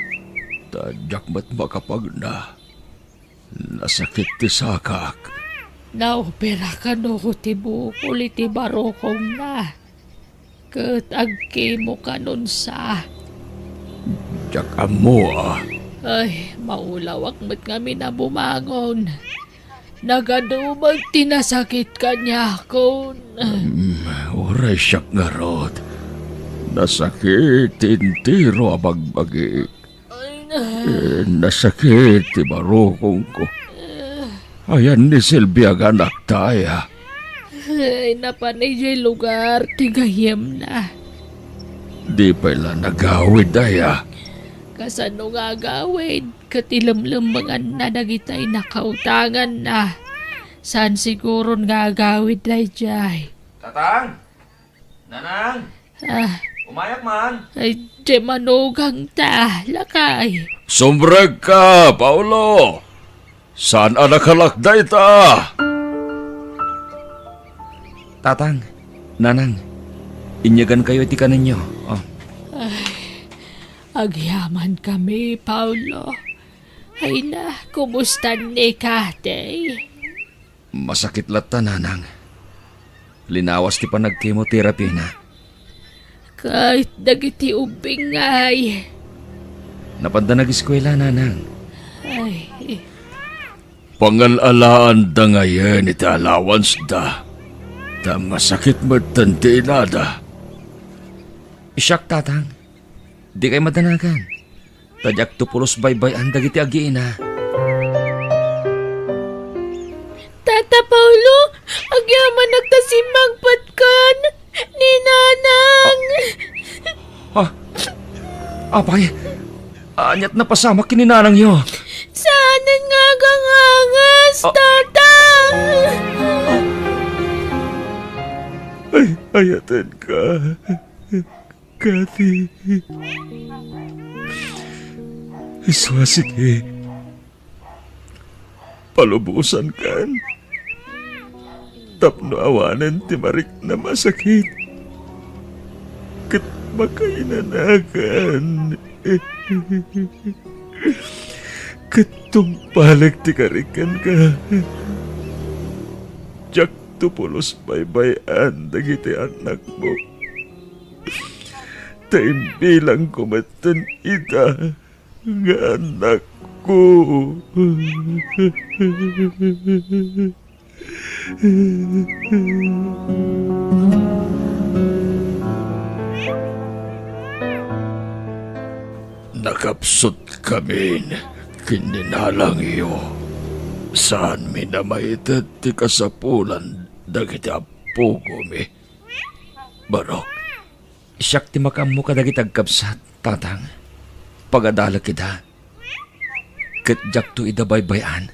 Ta diak met makapagna. Nasakit ti sakak. Naopera kano ti bukol iti barukongna. Ket agkemo kanonsa. Diak ammo a. Ay, maulawak met ngamin a bumangon. Nagaduman ti nasakit kaniakon. Em, uray siak ngarud. Nasakit ti entero a bagbagik. Ay, na. Eh, nasakit ti barukongko. Ayan ni Silvia nga anakta aya. Ay, napan idiay lugar ti gayyemna. Di pay la nagawid aya. Kasano nga agawid? Ket ilemlemmenganna dagitay nakautanganna. Saan siguron nga agawid daydiay? Tatang! Nanang! Ah. Umayak man! Ay, di manugangta, lakay. Sumrekka, Paolo! Saan a nakalak dayta? Tatang, Nanang, inyagankayo iti kanenyo. Oh. Ay, agyamankami, Paolo. Ay na, kumusta ni Kathy? Masakit latta, Nanang. Linawas ti panagkemotherapy na. Ket dagiti ubbing ngay? Napanda nagiskuela, Nanang. Ay. Pangal-alaanda ngayen iti allowance da. Ta masakit metten ti inada. Siak, Tatang. Dikay madanagan. Ta diak to pulos baybay-an dagiti agiina. Tata Paolo, agyamanak ta simmangpetkan ni Nanang. Ah, ah, apay, aniat napasamak ken ni Nanangyo? Saanen nga agangangas, Ah. Tata. Ay, ayatenka. Kathy. Isu a sige, palubosankan tapno awanen ti mariknam a sakit ket makainanakan. Ket tungpalek ti karik kenka. Diakto pulos baybay-an dagiti annakmo. Ta imbilangko metten ita nga annakko. Nakapsutkamin ken ni nanangyo. Saanmin a maited ti kasapulan dagiti appokomi. Barok. Siak ti makaammo kadagiti agkabsat, tatang. Pagadalek ida. Ket diakto ida baybay-an.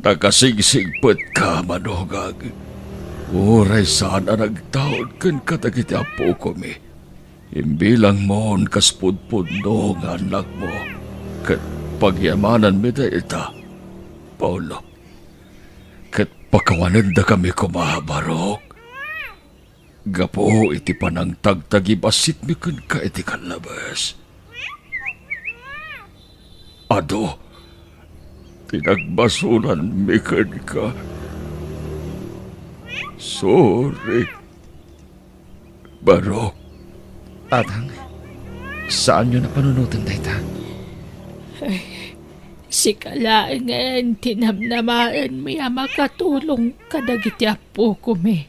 Nakasigsigpetka, manugag. Uray saan a nagtaud kenka dagiti appokomi. Imbilangmon kas pudpudno nga annakmo, ket pagyamananmi dayta, Paolo. Ket pakawanendakami koma, Barok. Gapu iti panangtagtagibasitmi kenka iti kallabes. Adu ti nagbasulanmi kenka. Sorry, Barok. Tatang, saanyon a panunoten dayta. Ay, sika laengen ti namnamaenmi a makatulong kadagiti appokomi,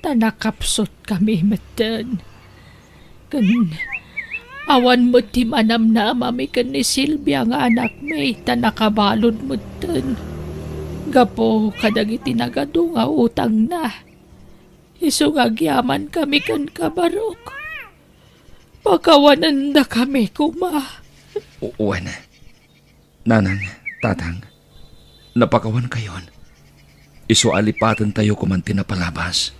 ta nakapsutkami metten. Ken awan met ti manamnamami ken ni Silvia nga anakmi, ta nakabalud metten gapu kadagiti nagadu nga utangna. Isu nga agyamankami kenka, Barok. Pakawanendakami koma. U-, wen, nanang, tatang, napakawankayon. Isu a lipatentayo koman ti napalabas.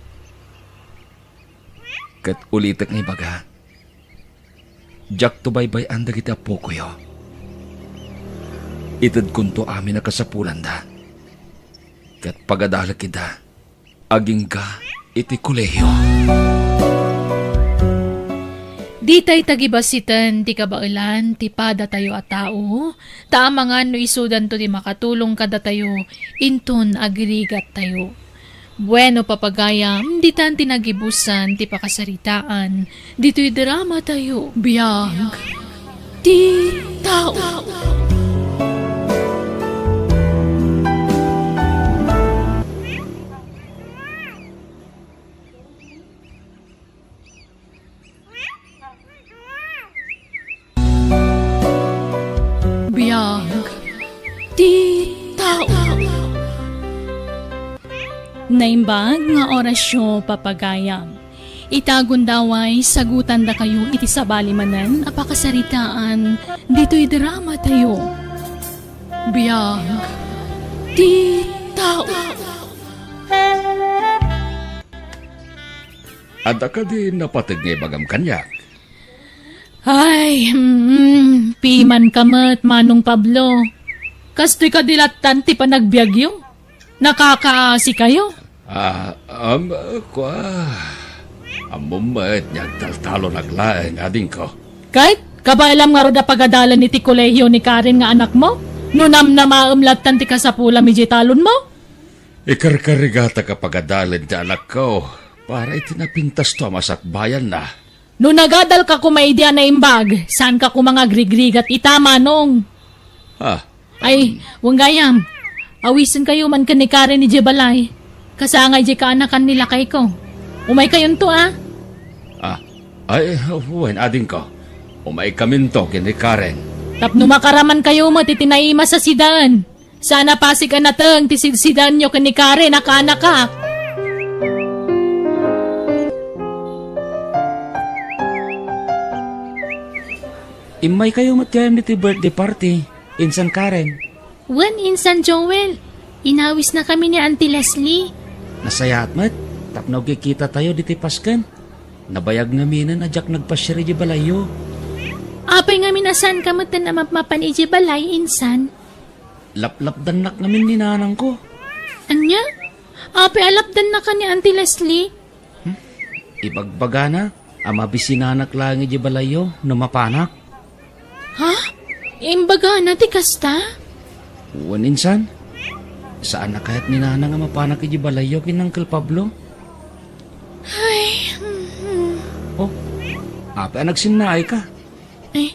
Ket ulitek nga ibaga, diakto baybay-an dagiti appokoyo. Itedkonto amin a kasapulanda. Ket pagadalek ida agingga iti kolehio. Ditay tagibasiten ti kabaelan ti padatayo a tao, ta amangan no isudanto ti makatulong kadatayo inton agrigattayo. Bueno, papagayam, ditan ti nagibusan ti pakasaritaan ditoy dramatayo. Biag ti tao. Biag ti tao. Naimbag nga orasyo, papagayam. Ita gundaway, sagutandakayo iti sabali manen a pakasaritaan ditoy dramatayo. Biag ti tao. Adda kadi napateg nga ibagam kaniak? Ay, mm, pimanka met, Manong Pablo. Kastoy kadi lattan ti panagbiagyo? Nakakaasikayo? Ah, um, kua, ammom met nga agtaltalonak laeng, adingko. Ket, kabaelam ngarud a pagadalen iti kolehio ni Karen nga anakmo? No namnamaem lattan ti kasapulam idiay talonmo? Ikarkarigatak a pagadalen ti anakko para iti napintasto a masakbayanna. No nagadalka koma idi a naimbag, saanka koma nga agrigrigat ita, Manong. Ah. Ay, wen gayam, awisenkayo man ken ni Karen idiay balay. Kasangay diay kaanakan ni lakayko. Umaykayonto, a. Ah, ay, wen, adingko. Umaykaminto ken ni Karen. Tapno makaramankayo met iti naimas a sidaen. Saan a pasig a nateng ti sidsidaenyo ken ni Karen a kaanakak. Immaykayo met gayam ditoy birthday party, insan Karen. Wen, insan Joel, inawisnakami ni Auntie Leslie. Nasayaat met, tapno agkikitatayo ditoy pasken. Nabayag ngaminen a diak nagpasiar idiay balayyo. Apay ngamin a saanka metten a mapmapan idiay balay, insan? Laplapdannak ngamin ni nanangko. Ania? Apay a lapdannaka ni Auntie Leslie? Hmm? Ibagbagana, a mabisinanak laeng idiay balayyo no mapanak. Ha? Imbagana ti kasta? Wen insan, saan a kayat ni Nanang a mapanak idiay balayyo ken Uncle Pablo? Ay, mhm. Oh, apay a nagsinnaayka? Eh,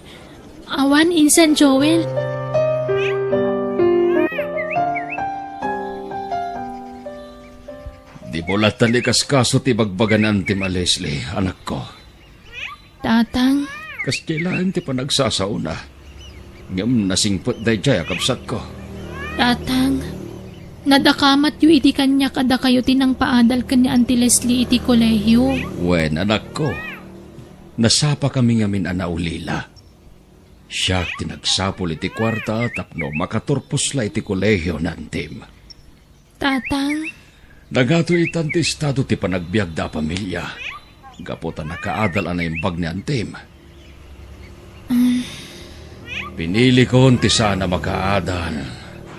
awan insan, Joel. Dimo lattan ikaskaso ti ibagbaga ni Antim a Leslie, anakko. Tatang. Kasdiay laeng ti panagsasaona. Ngem nasingpet daydiay a kabsatko. Tatang, nadakamatyo idi kaniak a dakayo ti nangpaadal ken ni Auntie Leslie iti kolehiyo. Wen, anakko, nasapakami ngamin a naulila. Siak ti nagsapul iti kuarta tapno makaturpos la iti kolehiyo ni Antim. Tatang. Nagatoy itan ti estado ti panagbiagda a pamilia, gapu ta nakaadal a naimbag ni Antim. Mm. Pinilikon ti saan a makaadal,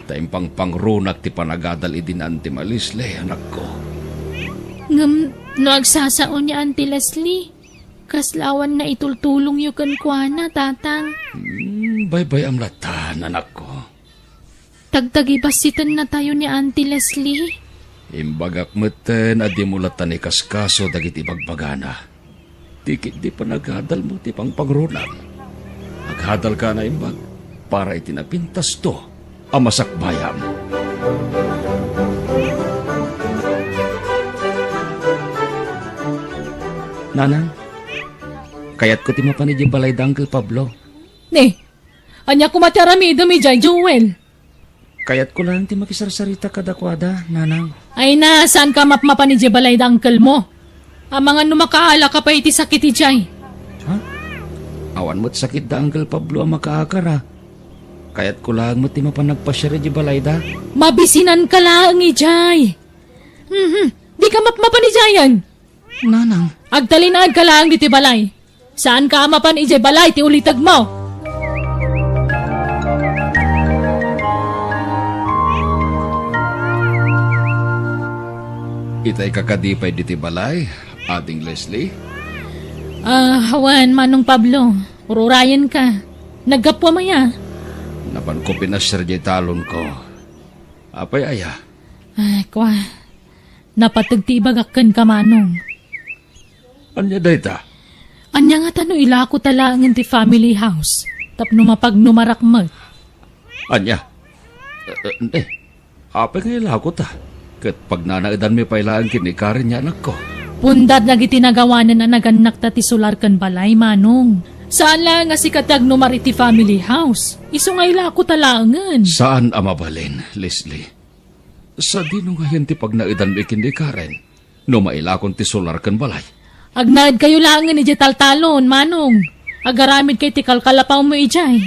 ta impangpangrunak ti panagadal idi ni Antim a Leslie, anakko. Ngem no agsasao ni Auntie Leslie, kasla awan naitultulongyo kenkuana, Tatang? Hmm, baybay-am lattan, anakko. Tagtagibassitennatayo ni Auntie Leslie. Imbagak metten a dimo lattan ikaskaso dagiti ibagbagana. Ti ketdi panagadalmo ti pangpangrunak. Agadalka a naimbag para iti napintasto a masakbayam. Nanang, kayatko ti mapan idiay balay da Uncle Pablo. Ne, ania koma ti aramidem idiay, Joel? Kayatko laeng ti makisarsarita kadakuada, Nanang. Ay na, saanka mapmapan idiay balay da uncle mo? Amangan no makaalaka pay iti sakit idiay. Ha? Awan met sakit da Uncle Pablo a makaakar, a. Kayatko laeng met ti mapan nagpasiar idiay balayda. Mabisinanka laeng idiay. Mhm. Dika mapmapan idiayen. Nanang. Agtalinaedka laeng ditoy balay. Saanka a mapan idiay balay ti ulitegmo. Itayka kadi pay ditoy balay, Ading Leslie? Ah, awan, Manong Pablo. Ururayenka. Naggapuam aya? Napanko pinasiar diay talonko. Apay aya? Ay, kua. Napateg ti ibagak kenka, Manong. Ania dayta? Ania ngata no ilakota laengen ti family house tapno mapagnumarak met? Ania? Eh, eh, apay nga ilakota? Ket pagnanaedanmi pay laeng ken ni Karen nga anakko. Pundat dagiti nagawanen a nagannakta ti solar ken balay, Manong. Saan laeng a sika ti agnumar iti family house. Isu nga ilakota laengen. Saan a mabalin, Leslie. Sadino ngayen ti pagnaedanmi ken ni Karen no mailakon ti solar ken balay? Agnaedkayo laengen idiay taltalon, Manong. Agaramidka iti kalkalapawmo idiay.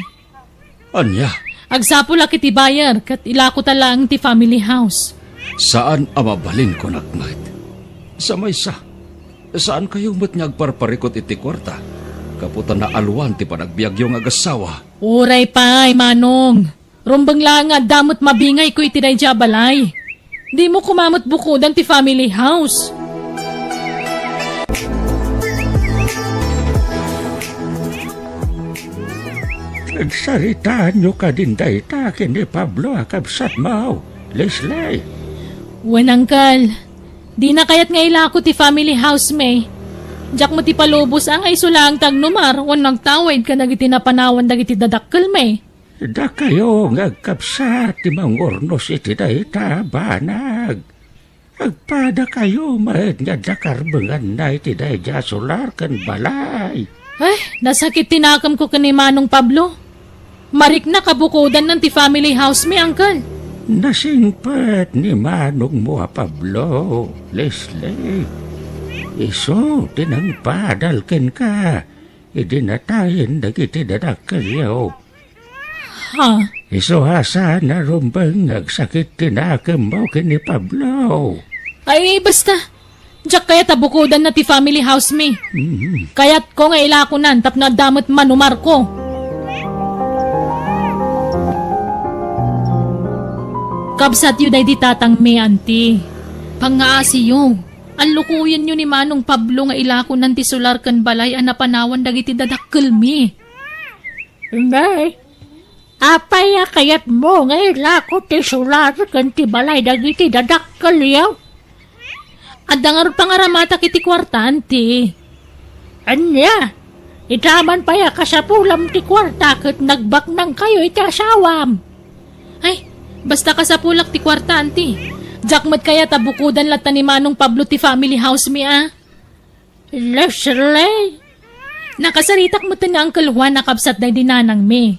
Ania? Agsapulak iti buyer ket ilakota laeng ti family house. Saan a mabalin, kunak met. Sa maysa, saankayo met nga agparparikut iti kuarta gapu ta naaliwan ti panagbiagyo nga agassawa? Uray pay, Manong. Rumbeng laeng nga adda met mabingayko iti daydiay a balay. Dimo koma met bukodan ti family house. Nagsaritaanyo kadin dayta ken ni Pablo a kabsatmo, Leslie? Wen, Uncle. Dina kayat nga ilako ti family house, May. Diak met ipalubos a nga isu laeng ti agnumar wenno agtawid kadagiti napanawan dagiti dadakkel, May. Dakayo nga agkabsat ti mangurnos iti dayta a banag. Agpadakayo met nga adda karbenganna iti daydiay a solar ken balay. Ay, nasakit ti nakemko ken ni Manong Pablo. Mariknak a bukodannan ti family house mi, Uncle. Nasingpet ni manongmo a Pablo, Leslie. Isu ti nangpaadal kenka idi natayen dagiti dadakkelyo. Ha? Isu a saan a rumbeng nga agsakit ti nakemmo ken ni Pablo. Ay, basta. Diak kayat a bukodanna ti family house mi. Mhm. Kayatko nga ilakonan tapno adda met manumarko. Kabsatyo daydi tatang mi, Auntie. Pangngaasiyo. Allukoyenyo ni Manong Pablo nga ilakonan ti solar ken balay a napanawan dagiti dadakkelmi. Nay, apay a kayatmo nga ilako ti solar ken ti balay dagiti dadakkelyo? Adda ngarud pangaramatak iti kuarta, anti. Ania? Ita man pay a kasapulam ti kuarta ket nagbaknangkayo iti asawam. Ay, basta kasapulak ti kuarta, anti. Diak met kayat a bukodan latta ni Manong Pablo ti family house mi, a. Leslie! Nakasaritak met ni Uncle Juan a kabsat daydi nanangmi.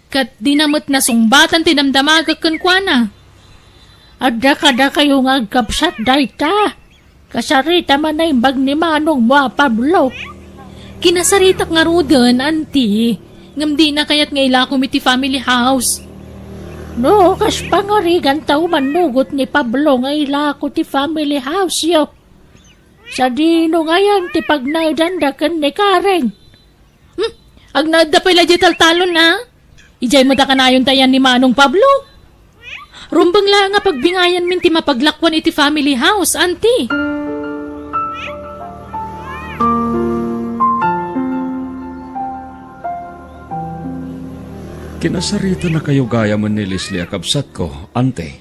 Ket dina met nasungbatan ti damdamagek kenkuana. Adda kadakayo nga agkabsat dayta? Kasarita man naimbag ni manongmo a Pablo. Kinasaritak ngaruden, anti, ngem dina kayat nga ilakom iti family house. No, kas pangariganta umannugot ni Pablo nga ilako ti family house-yo. Sadino ngayen ti pagnaedanda ken ni Karen? Hmm? Agnaedda pay la diay taltalon, a? Idiay met a kanayonta ayan ni Manong Pablo? Rumbeng laeng a pagbingayanmin ti mapaglakuan iti family house, anti. Kinasaritanakayo gayamen ni Leslie a kabsatko, anti.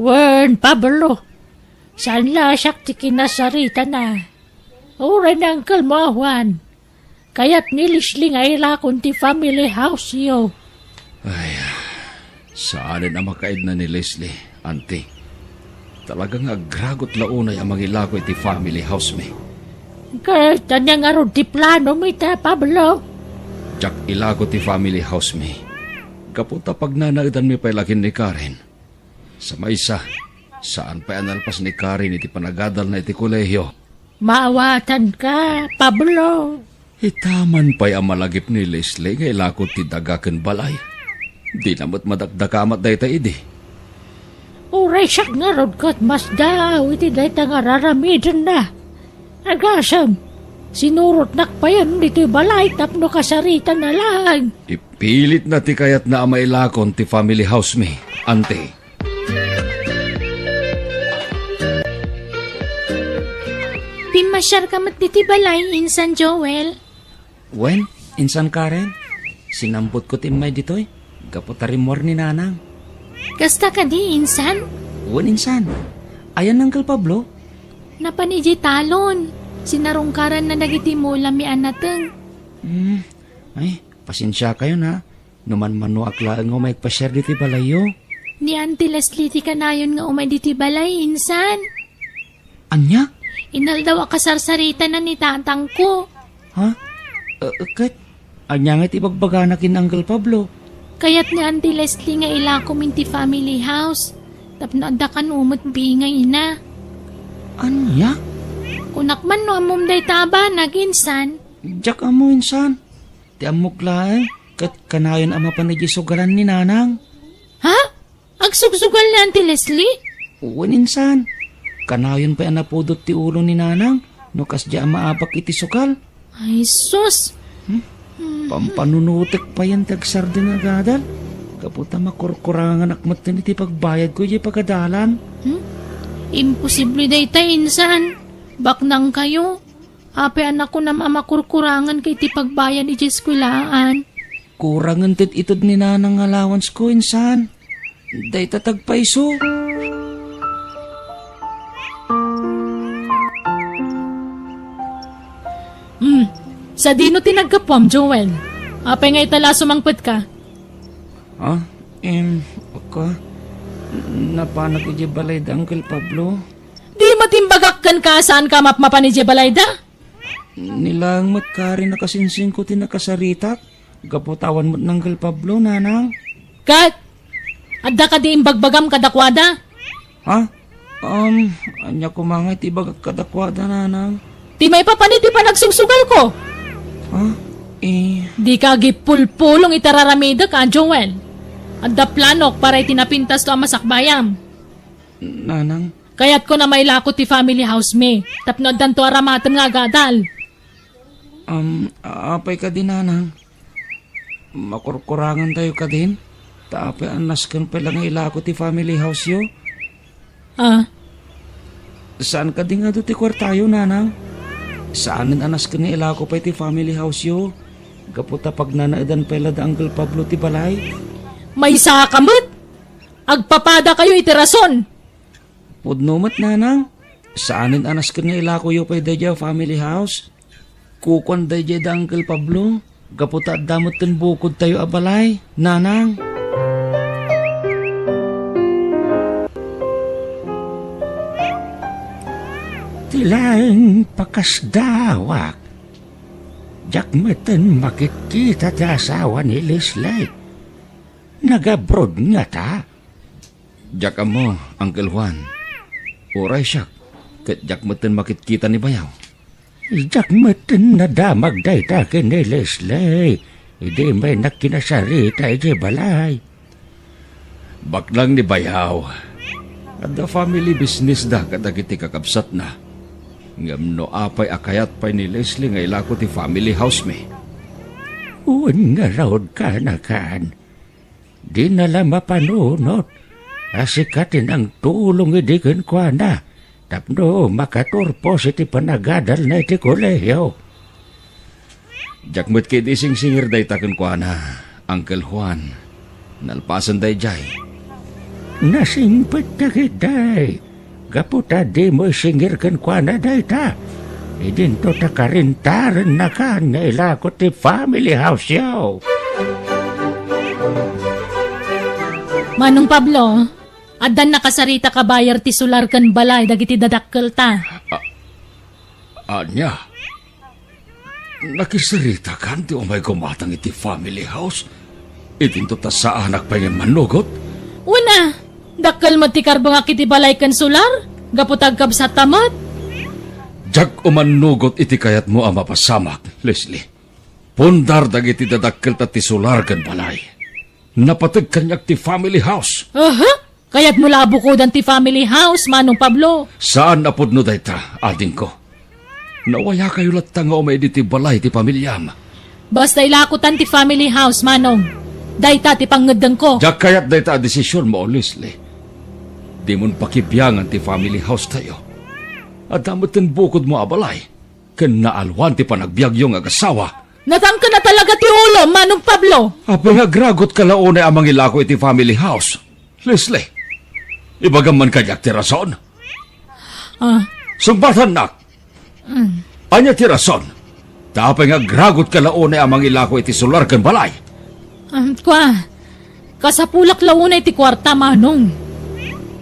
Wen, Pablo, saan la a siak ti kinasaritana. Uray ni Uncle mo a Juan. Kayat ni Leslie nga ilakon ti family house-yo. Ay, saanen a makaidna ni Leslie, anti. Talaga nga agragot la unay a mangilako iti family house-mi. Ket ania ngarud ti planomi ita, Pablo? Diak ilako ti family house-mi. Gapu ta pagnanaedanmi pay la ken ni Karen. Sa maysa, saan pay a nalpas ni Karen iti panagadalna iti kolehiyo. Maawatanka, Pablo. Ita man pay a malagip ni Leslie nga ilako ti daga ken balay. Dina met madakdakamat dayta idi. Uray siak ngarud ket masdaaw iti dayta nga raramidenna. Agasem, sinurotnak payen ditoy balay tapno kasaritana laeng. Ipilitna ti kayatna a mailakon ti family house-mi, anti. Pimmasiarka met ditoy balay, insan Joel. Wen, insan Karen, sinambotko ti immay ditoy, gapu ta rimmuar ni Nanang. Kasta kadi, insan? Wen, insan. Ayan ni Uncle Pablo? Napan idiay talon. Sinarungkaranna dagiti mula mi a nateng. Hmm. Ay, pasensiakayon, a. No manmanoak laeng nga umay agpasiar ditoy balayyo. Ni Auntie Leslie ti kanayon nga umay ditoy balay, insan. Ania? Inaldaw a kasarsaritana ni tatangko. Ha? Eh, ket? Ania nga ti ibagbagana ken Uncle Pablo? Kayat ni Auntie Leslie nga ilakom iti family house. Tapno adda kano met bingayna. Ania? Kunak man no ammom dayta a banag, insan. Diak ammo, insan. Ti ammok laeng, ket kanayon a mapan idiay sugalan ni Nanang. Ha? Agsugsugal ni Auntie Leslie? Wen, insan. Kanayon pay a napudot ti ulo ni Nanang no kasdiay a maabak iti sugal. Ay, sus! Hmm? Pampanunotek payen ti agsardeng a gadal. Gapu ta makurkuranganak metten iti pagbayadko idiay pagadalan. Hmm? Imposible dayta, insan. Baknangkayo. Apay a nakunam a makurkuranganka iti pagbayad idiay eskuelaan? Kurangen ti ited ni Nanang nga allowance-ko, insan. Dayta ti agpayso. Hmm. Sadino ti naggapuam, Joel? Apay nga ita la a sumangpetka? Ah, em, aka, napanak idiay balay da Uncle Pablo. Di met imbagak kenka a saanka a mapmapan idiay balayda? Ni laeng met Karen a kasinsingko ti nakasaritak, gapu ta awan met ni Uncle Pablo, Nanang. Ket, adda kadi imbagbagam kadakuada? Ha? Um, ania koma ngay ti ibagak kadakuada, Nanang? Ti maipapan iti panagsugsugalko. Ha? Eh. Dika agipulpulong iti ar-aramidek, a, Joel. Adda planok para iti napintasto a masakbayam. Nanang, Kayatko a mailako ti family house mi, tapno addanto aramatem nga agadal. Um, apay kadi, Nanang? Makurkurangantayo kadin? Ta apay a nasken pay la nga ilako ti family house-yo? Ah. Saan kadi nga adu ti kuartayo, nanang? Saanen a nasken nga ilako pay ti family house-yo, gapu ta pagnanaedan pay la da Uncle Pablo ti balay. Maysa ka met! Agpapadakayo iti rason! Pudno met, nanang. Saanen a nasken nga ilakoyo pay daydiay a family house. Kukuan daydiay da Uncle Pablo, gapu ta adda metten bukodtayo a balay, nanang. Ti laeng pakasdaawak, diak metten makitkita ti asawa ni Leslie. Nag-abroad ngata? Diak ammo, Uncle Juan. Uray siak, ket diak metten makitkita ni bayaw. Diak metten nadamag dayta ken ni Leslie idi maynak kinasarita idiay balay. Baknang ni bayaw, adda family business da kadagiti kakabsatna. Ngem no apay a kayat pay ni Leslie nga ilako ti family house mi? Wen ngarud, kanakan. Dina la mapanunot a sika ti nangtulong idi kenkuana tapno makaturpos iti panagadalna iti kolehiyo. Diak met ketdi singsingir dayta kenkuana, Uncle Juan. Nalpasen daydiay. Nasingpet dagiti gapu ta dimo isingir kenkuana dayta. Idinto ta karintarennakan nga ilako ti family house-yo. Manong Pablo, addan nakasarita ka buyer ti solar ken balay dagiti dadakkelta. A-, ania? Nakisaritakan ti umay gumatang iti family house? Idinto ta saanak pay nga immannugot? Wen a, dakkel met ti karbengak iti balay ken solar, gapu ta agkabsatta met. Diak umannugot iti kayatmo a mapasamak, Leslie. Pundar dagiti dadakkelta ti solar ken balay. Napateg kaniak ti family house. Aha? Kayatmo la a bukodan ti family house, Manong Pablo? Saan a pudno dayta, adingko. Nawayakayo latta nga umay ditoy balay ti pamiliam. Basta ilakotan ti family house, Manong. Dayta ti pangngeddengko. Diak kayat dayta a desisionmo, Leslie. Dimon pakibiangan ti family house-tayo. Adda metten bukodmo a balay, ken naalwan ti panagbiagyo nga agasawa. Natangken a talaga ti ulom, Manong Pablo! Apay nga agragutka la unay a mangilako iti family house? Leslie, ibagam man kaniak ti rason? Ah. Sungbatannak! Mm. Ania ti rason? Ta apay nga agragutka la unay a mangilako iti solar ken balay? Ah, kua, kasapulak la unay ti kuarta, Manong.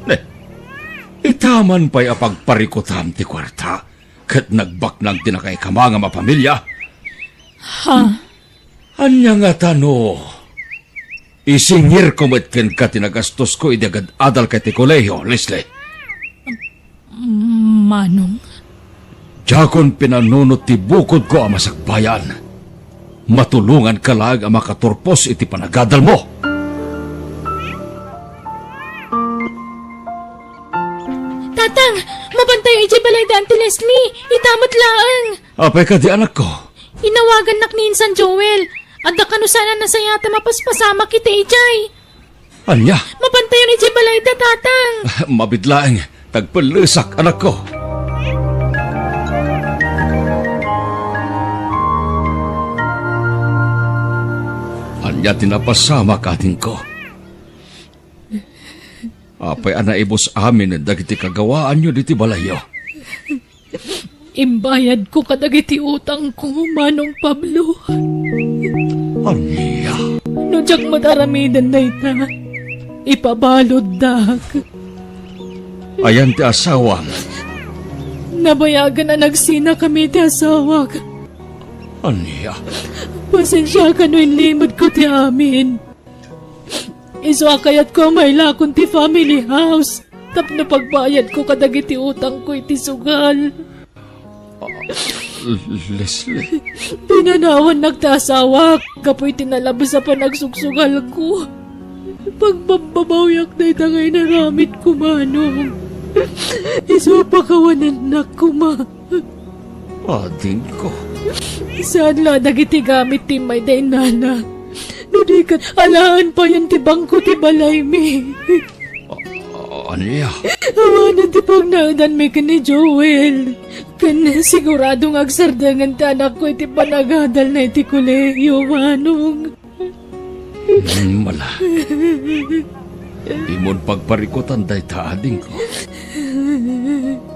Ne, ita man pay a pagparikutam ti kuarta, ket nagbaknang ti nakaikama nga mapamilia. Ha? Ania ngata no isingirko met kenka ti nagastosko idi agad-adalka iti kolehio, Leslie? Manong? Diakon pinanunot ti bukodko a masakbayan. Matulonganka laeng a makaturpos iti panagadalmo. Tatang, mapantayo idiay balay da Auntie Leslie. Ita met laeng. Apay kadi, anakko? Inawagannak ni Insan Joel. Adda kano saan a nasayaat a mapaspasamak iti idiay. Ania? Mapantayon idiay balayda, Tatang. Mabiit laeng, tagpellesak, anakko. Ania ti napasamak, adingko? Apay a naibus amin dagiti kagawaanyo ditoy balayyo? Imbayadko kadagiti utangko, Manong Pablo. Ania? No diak met aramiden dayta, ipabaluddak. Ayan ti asawam? Nabayagen a nagsinakami ti asawak. Ania? Pasensiaka no inlimedko ti amin. Isu a kayatko a mailakon ti family house tapno pagbayadko kadagiti utangko iti sugal. Ah, Leslie. Pinanawannak ti asawak gapu iti nalabes a panagsugsugalko. Pagbabbabawiak dayta nga inaramidko, Manong. Isu a pakawanennak koma. Adingko. Saan la dagiti gamit ti immay da innana. No di ket, alaen payen ti bangko ti balaymi. A-, Ania? Awanen ti pagnaedanmi ken ni Joel. Ken sigurado nga agsardengen ti anakko iti panagadalna iti kolehiyo, Manong. Hmm, mala. Dimon pagparikutan dayta, adingko.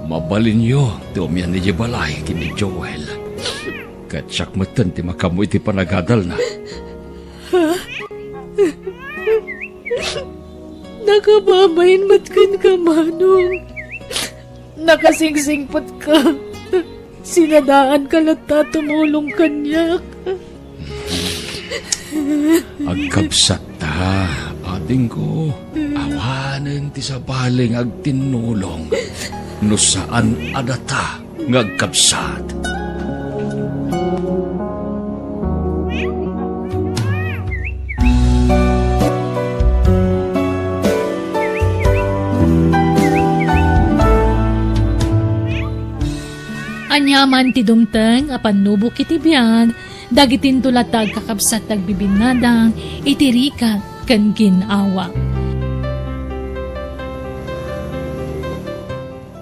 Mabalinyo ti umian idiay balay ken ni Joel. Ket siak metten ti makaammo iti panagadalna. Nakababain met kenka, Manong. Nakasingsingpetka. Sinadaanka latta a tumulong kaniak. Agkabsatta, adingko. Awanen ti sabali nga agtinnulong no saan a data nga agkabsat. Ania man ti dumteng a pannubok iti biag, dagitinto latta agkakabsat ti agbibinnadang iti rigat ken gin-awa.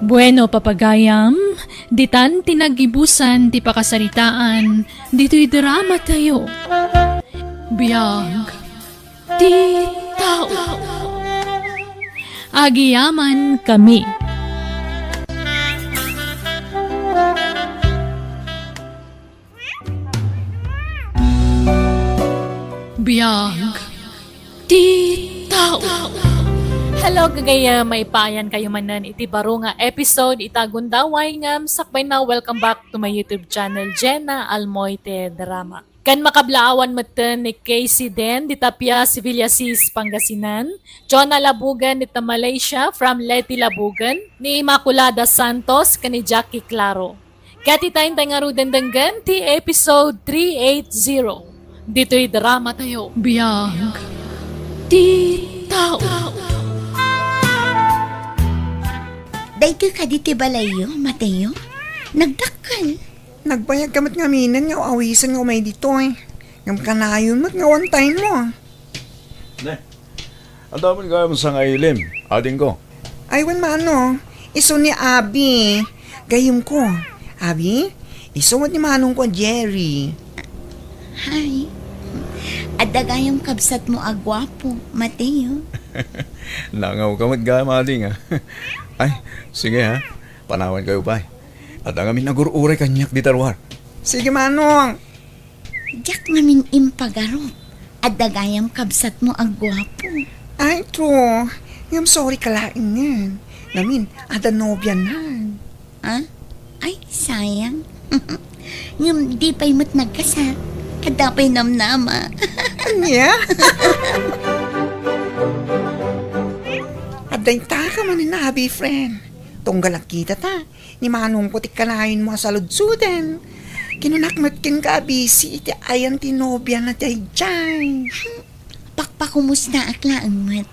Bueno, papagayam, ditan ti naggibusan ti pakasaritaan ditoy drama tayo. Biag ti tao. Agyamankami. Biag ti tao. Hello, gagayyem, maipaayannakayo manen iti baro nga episode ita a gundaway. Ngem sakbayna, welcome back to my YouTube channel, Jenna Almoite Drama. Ken makablaawan metten ni Casey Den dita Pias, Villasis, Pangasinan, Jonah Labugan dita Malaysia from Leti Labugan, ni Immaculada Santos ken ni Jackie Claro. Ket ita intay ngaruden denggen ti episode three eight zero ditoy drama tayo, Biag ti Tao. Daytoy kadi ti balayyo, Mateo? Nagdakkel. Nagbayagka met ngaminen nga aw-awisen nga umay ditoy. Ngem kanayon met nga one time mo. Ne, adda met gayam sangailim, adingko. Ay, wen, mano, isu ni Abi. Gayyemko. Abi, isu met ni manongko a Jerry. Hi. Adda gayam kabsatmo a guapo, Mateo. Nangawka met gayam, ading, a. Ay, sige, ha. Panawankayo pay. Adda ngamin agur-uray kaniak dita ruar. Sige, manong. Diak ngamin impagarup. Adda gayam kabsatmo a guapo. Ay, true. Ngem sorry ka laengen. Ngamin, adda nobianan. Ah? Ay, sayang. Ngem di pay met nagkasar. Adda pay namnama. Ania? Adda intaka manen a Abi, friend. Tunggal agkitata, ni manongko ti kanayonmo a saludsuden. Kinunak met kenka a busy iti ayan ti nobiana daydiay. Pakpakumustaak laeng met.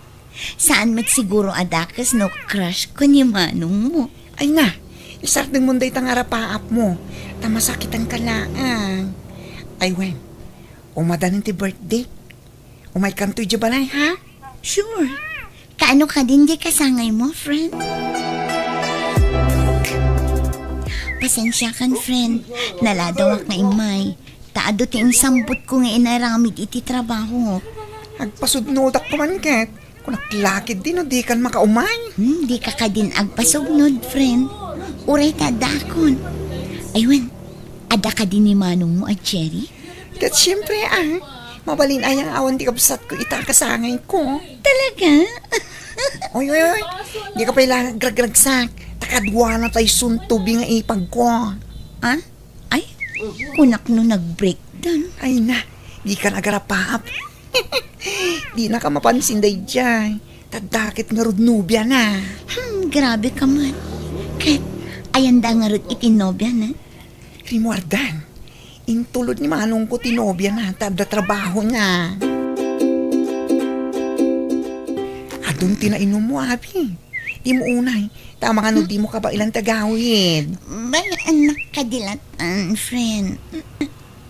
Saan met siguro a dakes no crush ko ni manongmo. Ay na, isardengmon dayta nga arapaapmo, ta masakitanka laeng. Ay wen, umadanen ti birthday. Umaykanto idiay balay, ha? Sure. Kaano kadin diay kasangaymo, friend? Pasensiakan, friend. Naladawak nga immay. Ta adu ti insambotko nga inaramid iti trabaho. Agpasudnodak koma ket. Kunak la ketdi no dikan makaumay. Hmm, dika kadin agpasudnod, friend. Uray ta addakon. Ay wen, adda kadi ni manongmo a Jerry? Ket siempre, ah, mabalin aya nga awan ti kabsatko ita a kasangayko. Talaga? Oy, oy, oy. Dika pay la agragragsak. Ta kaduana tay suntobi nga ipagko. Ah? Ay, kunak no nag-breakdown. Ay na, dikan agarapaap. Dinaka mapansin daydiay. Ta adda ket ngarud nobiana. Hmm, grabe ka man. Ket, ayanda ngarud iti nobiana? Rimuardan. Intulod ni manongko ti nobiana ta adda trabahona. Adun ti nainummo, abi. Dimo unay, ta amangan no dimo kabaelan ti agawid. Bay, anak, kadilatan, friend.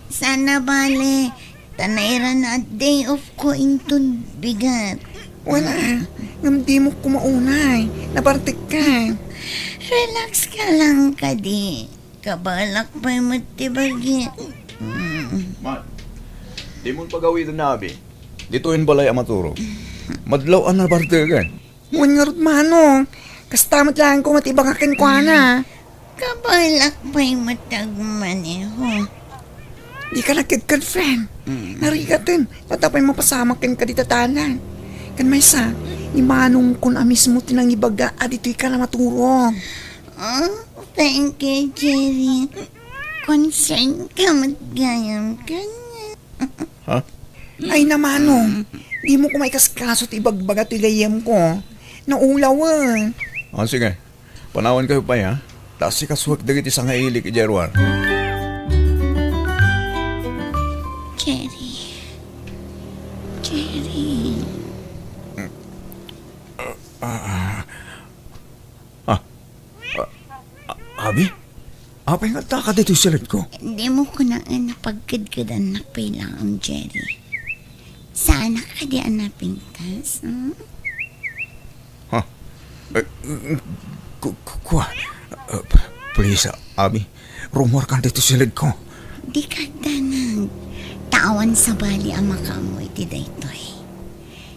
Sana bale, ta nairana a day off ko inton bigat. Wala. Ngem dimo koma unay, nabartekka. Relax ka lang kadi. Kabaelak pay met ti bagi. Mm. Mat, dimon pagawiden ni Abi. Ditoyen balay a maturog. Madlaw a nabartekan. Wen ngarud, Manong, kasta met laeng koma ti ibagak kenkuana. Kabaelak pay met ti agmaneho. Dika nagkedked, friend. Mm. Narigaten, ta adda pay mapasamak kenka dita dalan. Ken maysa, ni Manongkon a mismo ti nangibaga a ditoyka a maturog. Oh, thank you, Jerry. Concern ka met gayam kaniak. Ha? Ay, Manong, dimo koma ikaskaso ti ibagbaga ti gayyemko. Naulawen. Ah, sige. Panawankayo pay, ha? Ta asikasuek dagiti sangailik idiay ruar. Jerry. Jerry. Ah, ah, ah, Abi? Apay nga addaka ditoy siledko? Dimo kunaen a pagkedkedannak pay laeng, Jerry. Saanak kadi a napintas, hmm? Ha? Eh, ku-, ku-, kua? Eh, please, Abi. Rumuarkan ditoy siledko. Dika agdanag. Ta awan sabali a makaammo iti daytoy.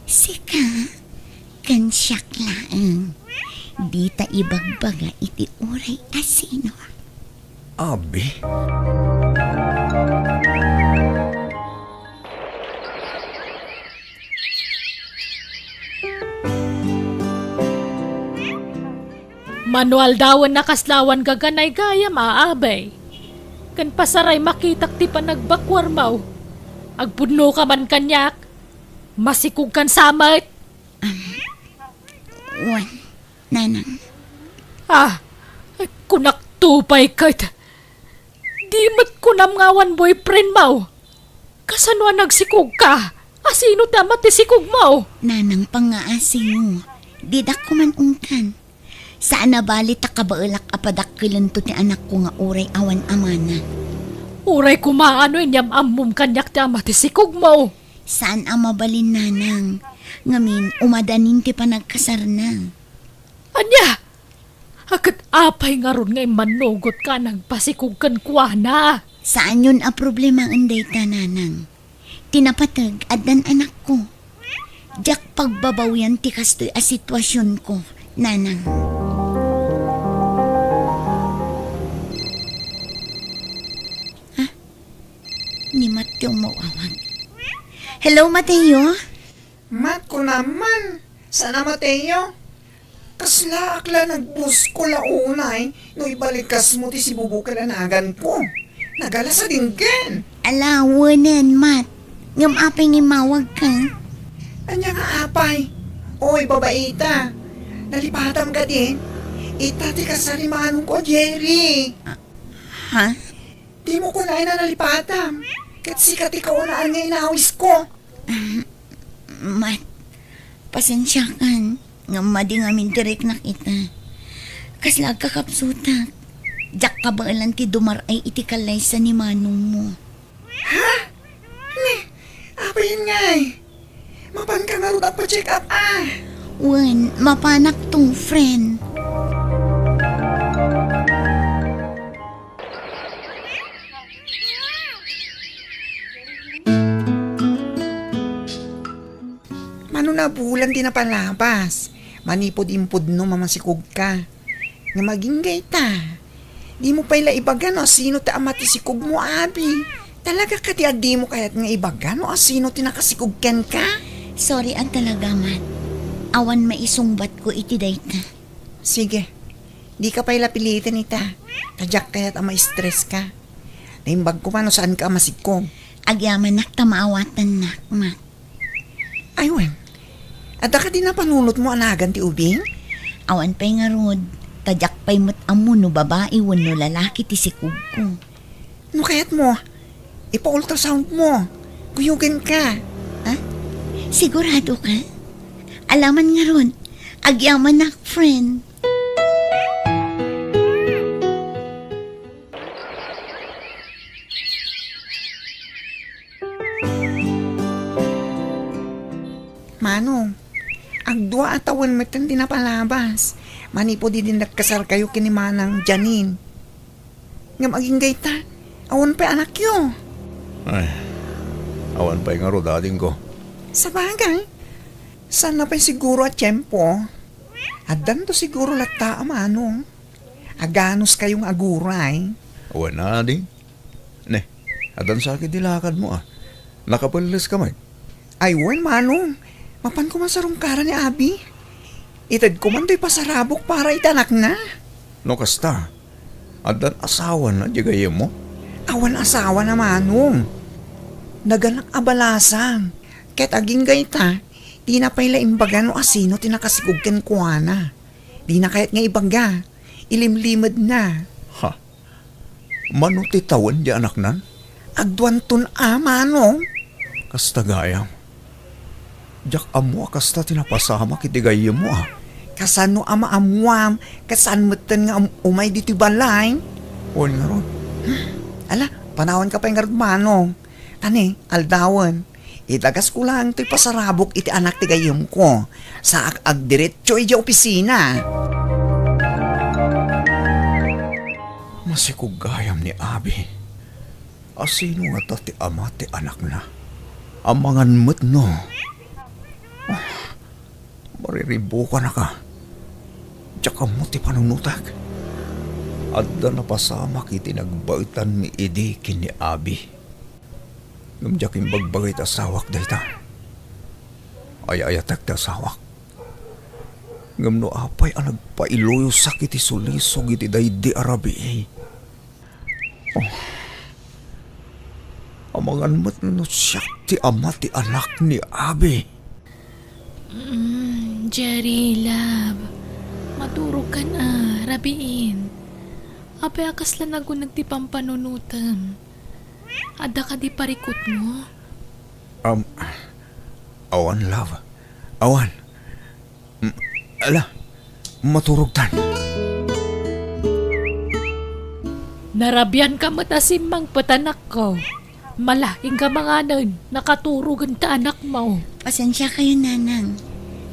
Sika, ken siak laeng. Dita ibagbaga iti uray a sino. Abi? Mano aldawen a kasla awan gaganay gayam a, Abi. Ken pasaray makitak ti panagbakuarmo. Agpudnoka man kaniak. Masikogkan sa met. Wen, Nanang. Ah, kunakto pay ket. Di met kunam nga awan boyfriendmo. Kasano a nagsikogka? A sino ti ama ti sikogmo? Nanang, pangngaasim. Didak koma ungkan. Saan a bali ta kabaelak a padakkelento ti anakko nga uray awan amana. Uray koma no inyam-ammom kaniak ti ama ti sikogmo. Saan a mabalin, Nanang. Ngamin, umadanin ti panagkasarna. Ania? A ket apay ngarud nga immannugotka a nagpasikog kenkuana? Saanyon a problemaen dayta, Nanang. Ti napateg, addan anakko. Diak pagbabawian ti kastoy a situasionko, Nanang. Ah, ni Mat ti umawawag. Hello, Mateo? Mat, kunam man. Saan a Mateo? Kaslaak la nagbuskol a unay no ibalikasmo ti sibubukel a naganko. Nagala sa dinggen. Ala, wenen, Mat. Ngem apay nga immawagka? Ania nga apay? Oy, babaita. Nalipatam kadi? Ita ti kasarimanongko a Jerry. Ah, ha? Dimo kunaen a nalipatam. Ket sika ti kaunaan nga inawisko. Ah, Mat, pasensiakan, ngem madi ngamin ti riknak ita. Kasla agkakapsutak. Diak kabaelan ti dumar-ay iti kallaysa ni manongmo. Ha? Ne, apay ngay? Mapanka ngarud a pa-check up, ah? Wen, mapanakto, friend. Mano nabulan ti napalabas? Manipud impudno, mamasikogka. Nga maginggay ta. Dimo pay la ibaga no asino ti ama ti sikogmo, abi. Talaga kadi a dimo kayat nga ibaga no asino ti nakasikog kenka? Sorry a talaga, Mat. Awan maisungbatko iti dayta. Sige. Dika pay la piliten ita. Ta diak kayat a ma-stress ka. Naimbag ko man no saan ka a masikog. Agyamanak ta maawatannak, Mat. Ay, wen. Adda kadi napanunotmo a nagan ti ubing? Awan pay ngarud. Ta diak pay met ammo no babai wenno lalaki ti sikogko. No kayatmo, ipa-ultrasoundmo. Kuyogenka. Ha? Sigurado ka? Alaman ngarud. Agyamanak, friend. Manong, a Dua a tawen metten ti napalabas. Manipud idi nagkasarkayo ken ni Manang Janine. Ngem agingga ita, awan pay anakyo. Ay, awan pay ngarud, adingko. Sabagay, saan na pay siguro a tiempo. Addanto siguro latta a manong. Aganuskayo nga aguray. Wen, adi. Ne, addan sakit ti lakadmo, a. Nakapelles ka met? Ay, wen, manong. Mapanko man sarungkaran ni Abi. Itedko man toy pasarabok para iti anakna. No kasta, addan asawana diay gayyemmo? Awan asawana, manong. Naganak a balasang. Ket agingga ita, dina pay la imbaga no asino ti nakasikog kenkuana. Dina kayat nga ibaga. Ilimlimedna. Ha? Mano ti tawen ti anaknan? Agduanton a, manong. Kasta gayam. Diak ammo a kasta ti napasamak iti gayyemmo, a. Kasano a maammuam, ket saan metten nga um-, umay ditoy balay? Wen ngarud. Ala, panawanka pay ngarud, manong. Ta ne, aldawen, idagasko laeng toy pasarabok iti anak ti gayyemko. Saak agdiretso idiay opisina. Masikog gayam ni Abi. Asino ngata ti ama ti anakna? Amangan met no? Ah, mariribukanaka. Diak ammo ti panunotek. Adda napasamak iti nagbaetanmi idi ken ni Abi. Ngem diak imbagbaga iti asawak dayta. Ay-ayatek ti asawak. Ngem no apay a nagpailuyosak iti sulisog iti daydi a rabii. Oh. Amangan met no siak ti ama ti anak ni Abi. Mm, Jerry, love. Maturogkan a, rabiin. Apay a kasla naguneg ti pampanunotem? Adda kadi parikutmo? Um, awan, love. Awan. Mm, ala, maturogtan. Narabianka met a simmangpet, anakko. Nalaingka manganen, nakaturogen ta anakmo. Pasensiakayo, nanang.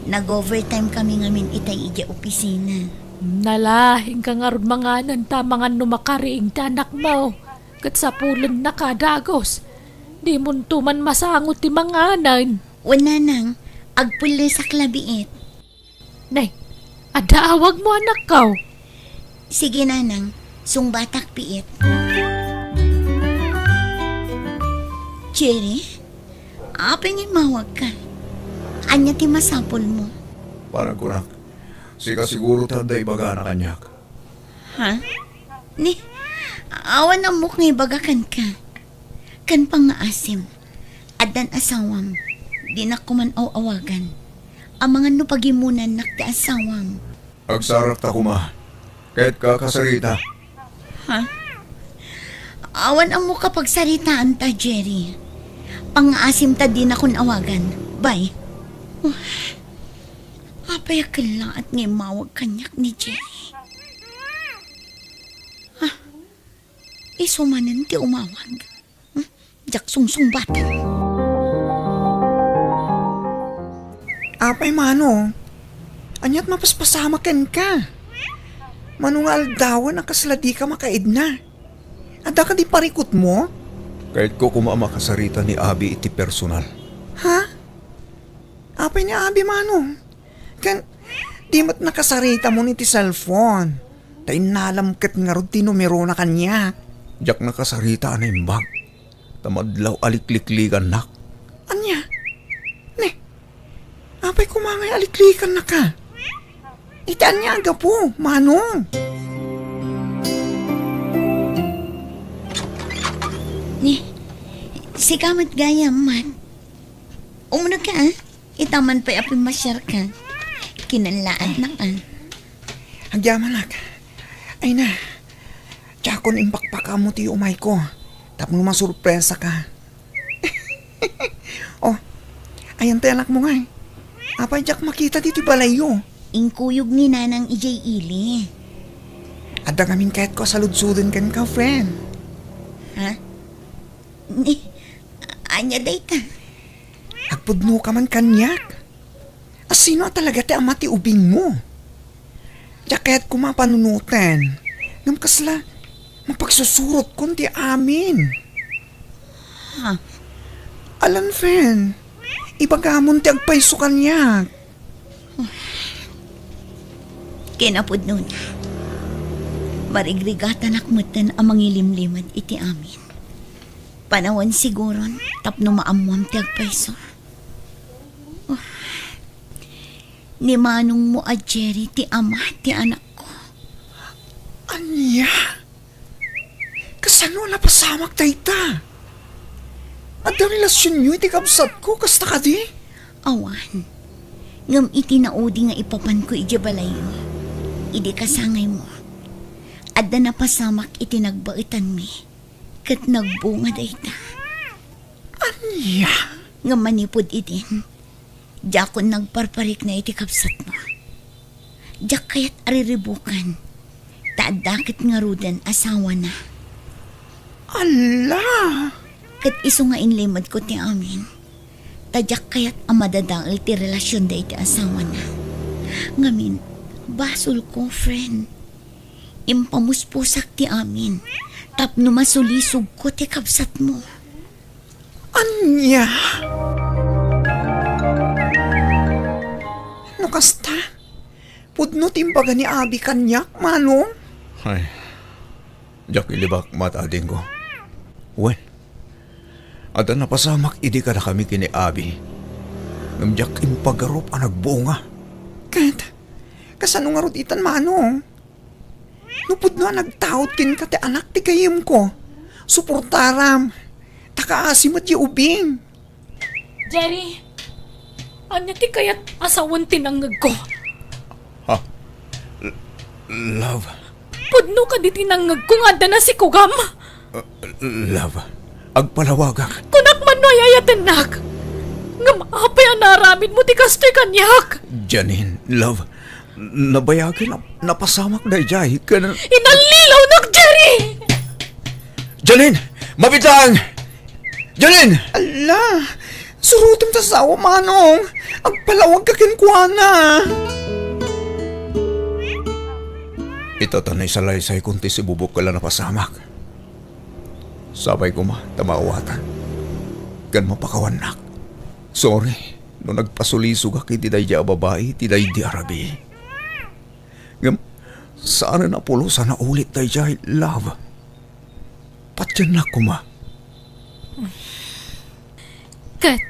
Nag-overtime kami ngamin itay idiay opisina. Nalaingka ngarud manganen ta amangan no makariing ta anakmo. Ket sapulennaka dagus. Dimonto man masango ti manganen. Wen, nanang, agpellesak la biit. Nay, adda awagmo, anakko. Sige, nanang, sungbatak biit. Jerry, apay nga immawagka? Ania ti masapulmo? Panagkunak, sika siguro ti adda ibagana kaniak. Ha? Ni, awan ammok nga ibaga kenka. Ken pangngaasim, addan asawam, dinak koman aw-awagan. Amangan no pagimmunannak ti asawam. Agsarakta koma, ket kakasarita. Ha? Awan ammok a pagsaritaanta, Jerry. Pangngaasim ta dinakon awagan. Bye. Apay a kellaat nga immawag kaniak ni Jerry? Ah, isu manen ti umawag. Hmm? Diak sungsungbat. Apay, mano? Ania't mapaspasamak kenka? Mano nga aldawen a kasla dika makaidna? Adda kadi parikutmo? Kayatko koma a makasarita ni Abi iti personal. Ha? Apay ni Abi, mano? Ken, di met nakasaritamo iti cellphone. Ta innalam ket ngarud ti numerona kaniak. Diak nakasarita a naimbag. Ta madlaw a likliklikannak. Ania? Ne, apay koma ngay a liklikannaka? Iti ania a gapu, mano? Ni, sika met gayam man. Umuna ka, ah. Ita man pay a pimmasiarka. Kinallaatnak, ah. Agyamanak. Ay na, diakon impakpakaammo ti umayko. Tapno masurpresaka. Oh, ayan ti anakmo ngay. Apay diak makita ditoy balayyo? Inkuyog ni Nanang idiay ili. Adda ngamin kayatko a saludsoden kenka, friend. Ha? Ni, ania dayta? Agpudnoka man kaniak. Asino a talaga ti ama ti ubingmo? Diak kayat koma a panunoten. Ngem kasla, mapagsusurotkon ti amin. Ha? Alan, friend, ibagamon ti agpayso kaniak. Kinapudnona, marigrigatanak metten a mangilimlimed iti amin. Panawen siguron tapno maammoam ti agpayso. Ni manongmo a Jerry ti ama ti anakko. Ania? Kasano a napasamak dayta? Adda relasionyo iti kabsatko, kasta kadi? Awan. Ngem iti naudi nga ipapanko idiay balayyo, idi kasangaymo, adda napasamak iti nagbaetanmi, ket nagbunga dayta. Ania? Ngem manipud idin, diakon nagparparikna iti kabsatmo. Diak kayat a riribukan, ta adda ket ngaruden asawana. Ala! Ket isu nga inlimedko ti amin, ta diak kayat a madadael ti relasionda iti asawana. Ngamin, basolko, friend. Impamuspusak ti amin tapno masulisogko ti kabsatmo. Ania? No kasta, pudno ti imbaga ni Abi kaniak, Manong? Ay, diak ilibak met, adingko. Wen, adda napasamak idi kadakami ken ni Abi. Ngem diak impagarup a nagbunga. Ket, kasano ngarud itan, Manong? No pudno a nagtaud kenka ti anak ti gayyemko, suportaram. Ta kaasi met ti ubing. Jerry, ania ti kayat a sawen ti nangngegko? Ha? L-, love. Pudno kadi ti nangngegko nga adda nasikugam? Uh, love, agpalawagak. Kunak man no ay-ayatennak. Ngem apay a naaramidmo ti kastoy kaniak? Janine, love, nabayagen a napasamak daydiay ken... Inallilawnak, Jerry! Janine! Mabiit laeng! Janine! Ala! Surotem ta sao, Manong! Agpalawagka kenkuana! Ita ta naisalaysay kon ti sibubukkel a napasamak. Sapay koma ta maawatan ken mapakawannak. Sorry no nagpasulisogak iti daydi a babai iti daydi a rabii. Ngem saanen a pulos a naulit daydiay, love. Patiennak koma. Ket,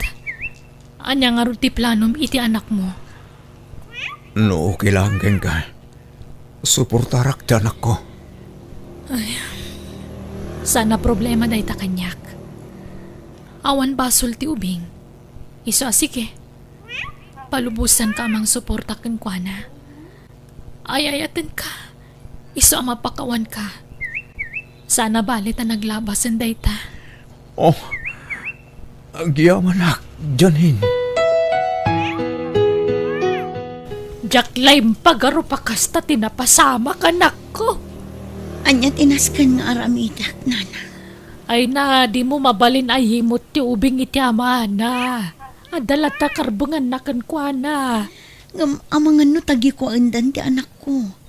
ania ngarud ti planom iti anakmo? No okay laeng kenka, suportarak ti anakko. Ay, saan a problema dayta kaniak. Awan basol ti ubing. Isu a sige, palubosanka a mangsuporta kenkuana. Ay-ayatenka. Isu a mapakawanka. Saan a bale ta naglabasen dayta. Oh, agyamanak, Janine. Diak la impagarup a kasta ti napasamak, anakko. Ania ti nasken nga aramidek, nana? Ay na, dimo mabalin a yimut ti ubing iti amana. Adda latta karbenganna kenkuana. Ngem amangan no tagikuaendan ti anakko.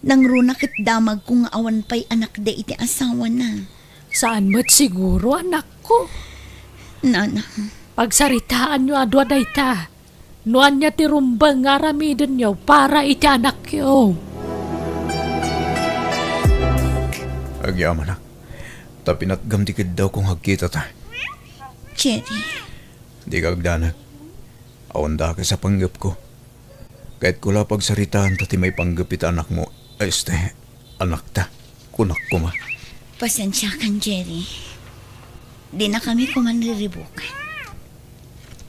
Nangruna ket damagko nga awan pay anakda iti asawana. Saan met siguro, anakko. Nana. Pagsaritaanyo a dua dayta. No ania ti rumbeng nga aramidenyo para iti anakyo. Agyamanak, ta pinatgam ti keddawko nga agkitata. Jerry. Dika agdanag. Awan dakes a panggepko. Kayatko la pagsaritaanta ti maipanggep iti anakmo, este, anakta, kunak koma. Pasensiakan, Jerry. Dinakami koman riribukan.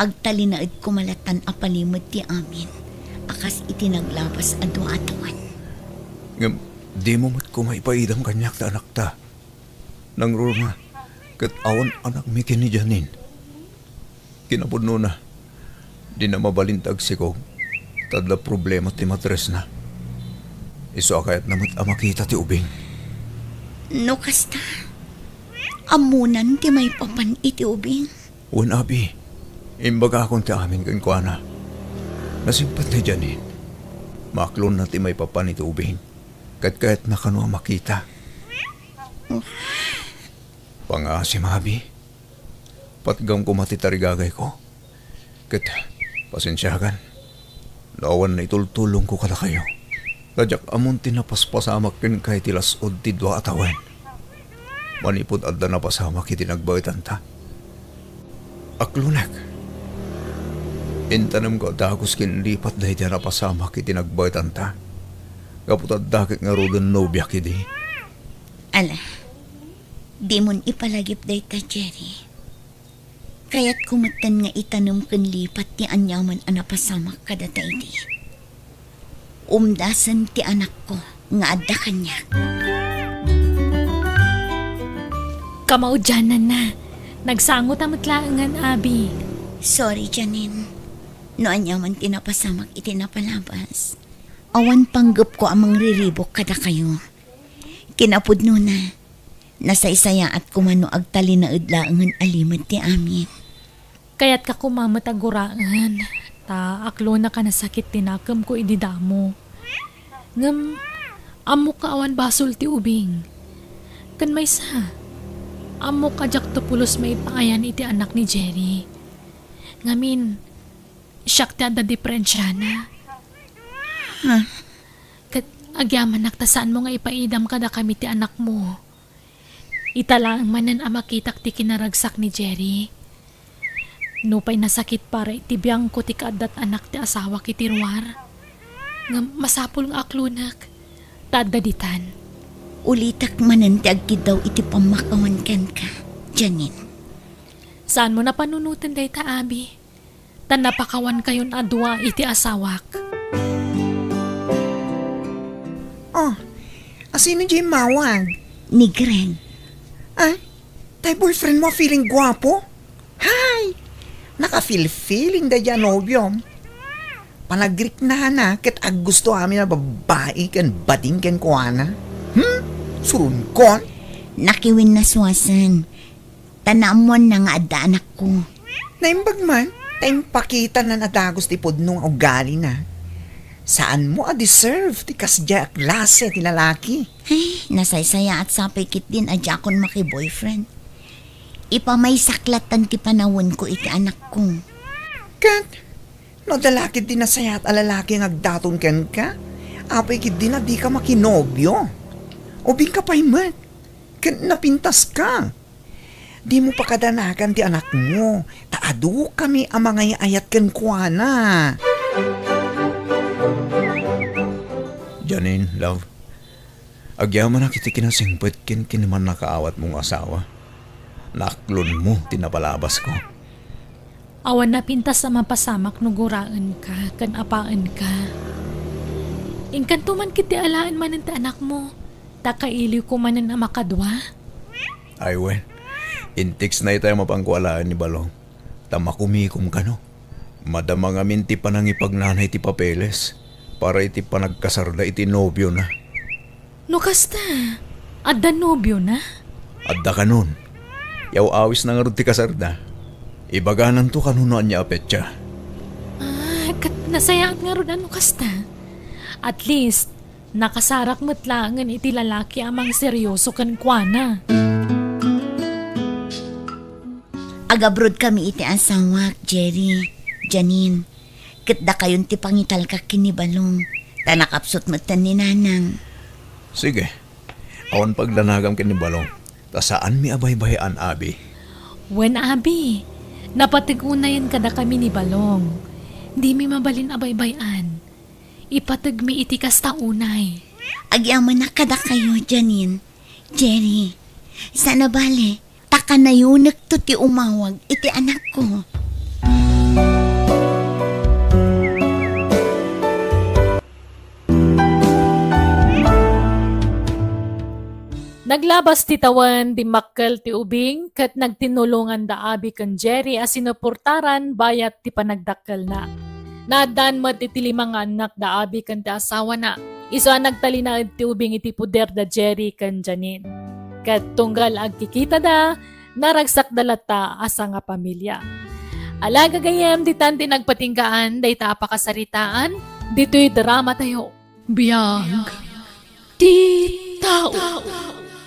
Agtalinaed koma lattan a palimed ti amin a kas iti naglabas a dua a tawen. Ngem dimo met koma ipaidam kaniak ta anakta. Nangruna ket awan anakmi ken ni Janine. Kinapudnona, dina mabalin ti agsikog, ta adda problema ti matresna. Isu a kayatna met a makita ti ubing. No kasta, ammonan ti maipapan iti ubing? Wen, abi, imbagakon ti amin kenkuana. Nasingpet ni Janine. Maaklonna ti maipapan iti ubing. Ket kayatna kano a makita. Pangaasim, Abi. Patgam koma ti tarigagayko. Ket, pasensiakan no awan naitultulongko kadakayo. Ta diak ammon ti napaspasamak kenka iti las-ud ti dua a tawen. Manipud adda napasamak iti nagbaetanta. Aklonek. Intanemko a dagus ken lipat daydi a napasamak iti nagbaetanta. Gapu ta adda ket ngaruden nobiak idi. Ala, dimon ipalagip dayta, Jerry. Kayatko metten nga itanem ken lipat ti aniaman a napasamak kadata idi. Umdasen ti anakko nga adda kaniak. Kamaudiananna, nagsango ta met laengen, Abi. Sorry, Janine. No aniaman ti napasamak iti napalabas, awan panggepko a mangriribuk kadakayo. Kinapudnona, nasaysayaat koma no agtalinaed laengen a limed ti amin. Kayatka koma met a guraen, ta aklonek a nasakit ti nakemko idi damo. Ngem, ammok a awan basol ti ubing. Ken maysa, ammok a diakto pulos maipaayan iti anak ni Jerry. Ngamin, siak ti adda diferensiana. Ket agyamanak ta saanmo nga ipaidam kadakami ti anakmo. Ita laeng manen a makitak ti kinaragsak ni Jerry. Nupay nasakit para iti biangko ti kaaddat anak ti asawak iti ruar, ngem masapul nga aklonek ta adda ditan. Ulitek manen ti agkiddaw iti pammakawan kenka, Janine. Saanmo a panunoten dayta, Abi. Ta napakawankayon a dua iti asawak. Oh, asino diay immawag? Ni Greg. Ah, tay boyfriend mo a feeling guapo? Hay! Naka-feel-feeling daydiay a nobiom. Panagriknana ket aggusto amin a babbai ken bading kenkuana. Hmm? Suronkon? Nakiwinnasuasen. Ta naammoanna nga adda anakko. Naimbag man, ta impakitana a dagus ti pudno nga ugalina. Saanmo a deserve ti kasdiay a klase ti lalaki. Ay, nasaysayaat sapay ketdin a diakon maki-boyfriend. Ipamaysak lattan ti panawenko iti anakko. Ket, no adda la ketdi nasayaat a lalaki nga agdaton kenka, apay ketdin a dika makinobio. Ubingka pay met. Ket napintaska. Dimo pakadanagan ti anakmo, ta adukami a mangay-ayat kenkuana. Janine, love, agyamanak iti kinasingpet ken kinamannakaawatmo nga asawa. Naaklonmo ti napalabasko. Awan napintas a mapasamak no guraenka ken apaenka. Inkanto man ketdi alaen manen ti anakmo, ta kailiwko manen a makadua. Ay wen, intextna itay a mapanko alaen ni Balong, ta makumikom kano. Madama ngamin ti panangipagnana iti papeles para iti panagkasarda iti nobiona. No kasta, adda nobiona? Adda kanon. Yaw-awisna ngarud ti kasarda. Ibagananto kano no ania a petsa. Ah, ket nasayaat ngarud a no kasta. At least, nakasarak met laengen iti lalaki a mangseryoso kenkuana. Agabrodkami iti asawak, Jerry, Janine. Ket dakayon ti pangitalkak ken ni Balong, ta nakapsut metten ni Nanang. Sige. Awan pagdanagam ken ni Balong, ta saanmi a baybay-an, abi. Wen, abi. Napateg unayen kadakami ni Balong. Dimi mabalin a baybay-an. Ipategmi iti kasta unay. Agyamanak kadakayo, Janine. Jerry, saan a bale, ta kanayonekto ti umawag iti anakko. Naglabas ti tawen, dimmakkel ti ubing, ket nagtinulongan da Abi ken Jerry a sinuportaran bayat ti panagdakkelna. Naaddaan met iti lima nga annak da Abi ken ti asawana. Isu a nagtalinaed ti ubing iti poder da Jerry ken Janine. Ket tunggal agkikitada, naragsakda latta a sangapamilia. Ala gagayyem, ditan ti nagpatinggaan dayta a pakasaritaan ditoy drama tayo. Biag ti tao.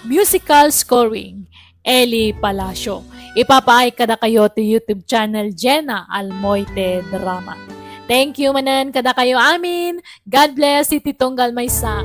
Musical scoring, Eli Palacio. Ipapaay kadakayo ti YouTube channel Jenna Almoite Drama. Thank you manen kadakayo amin. God bless iti tunggal maysa.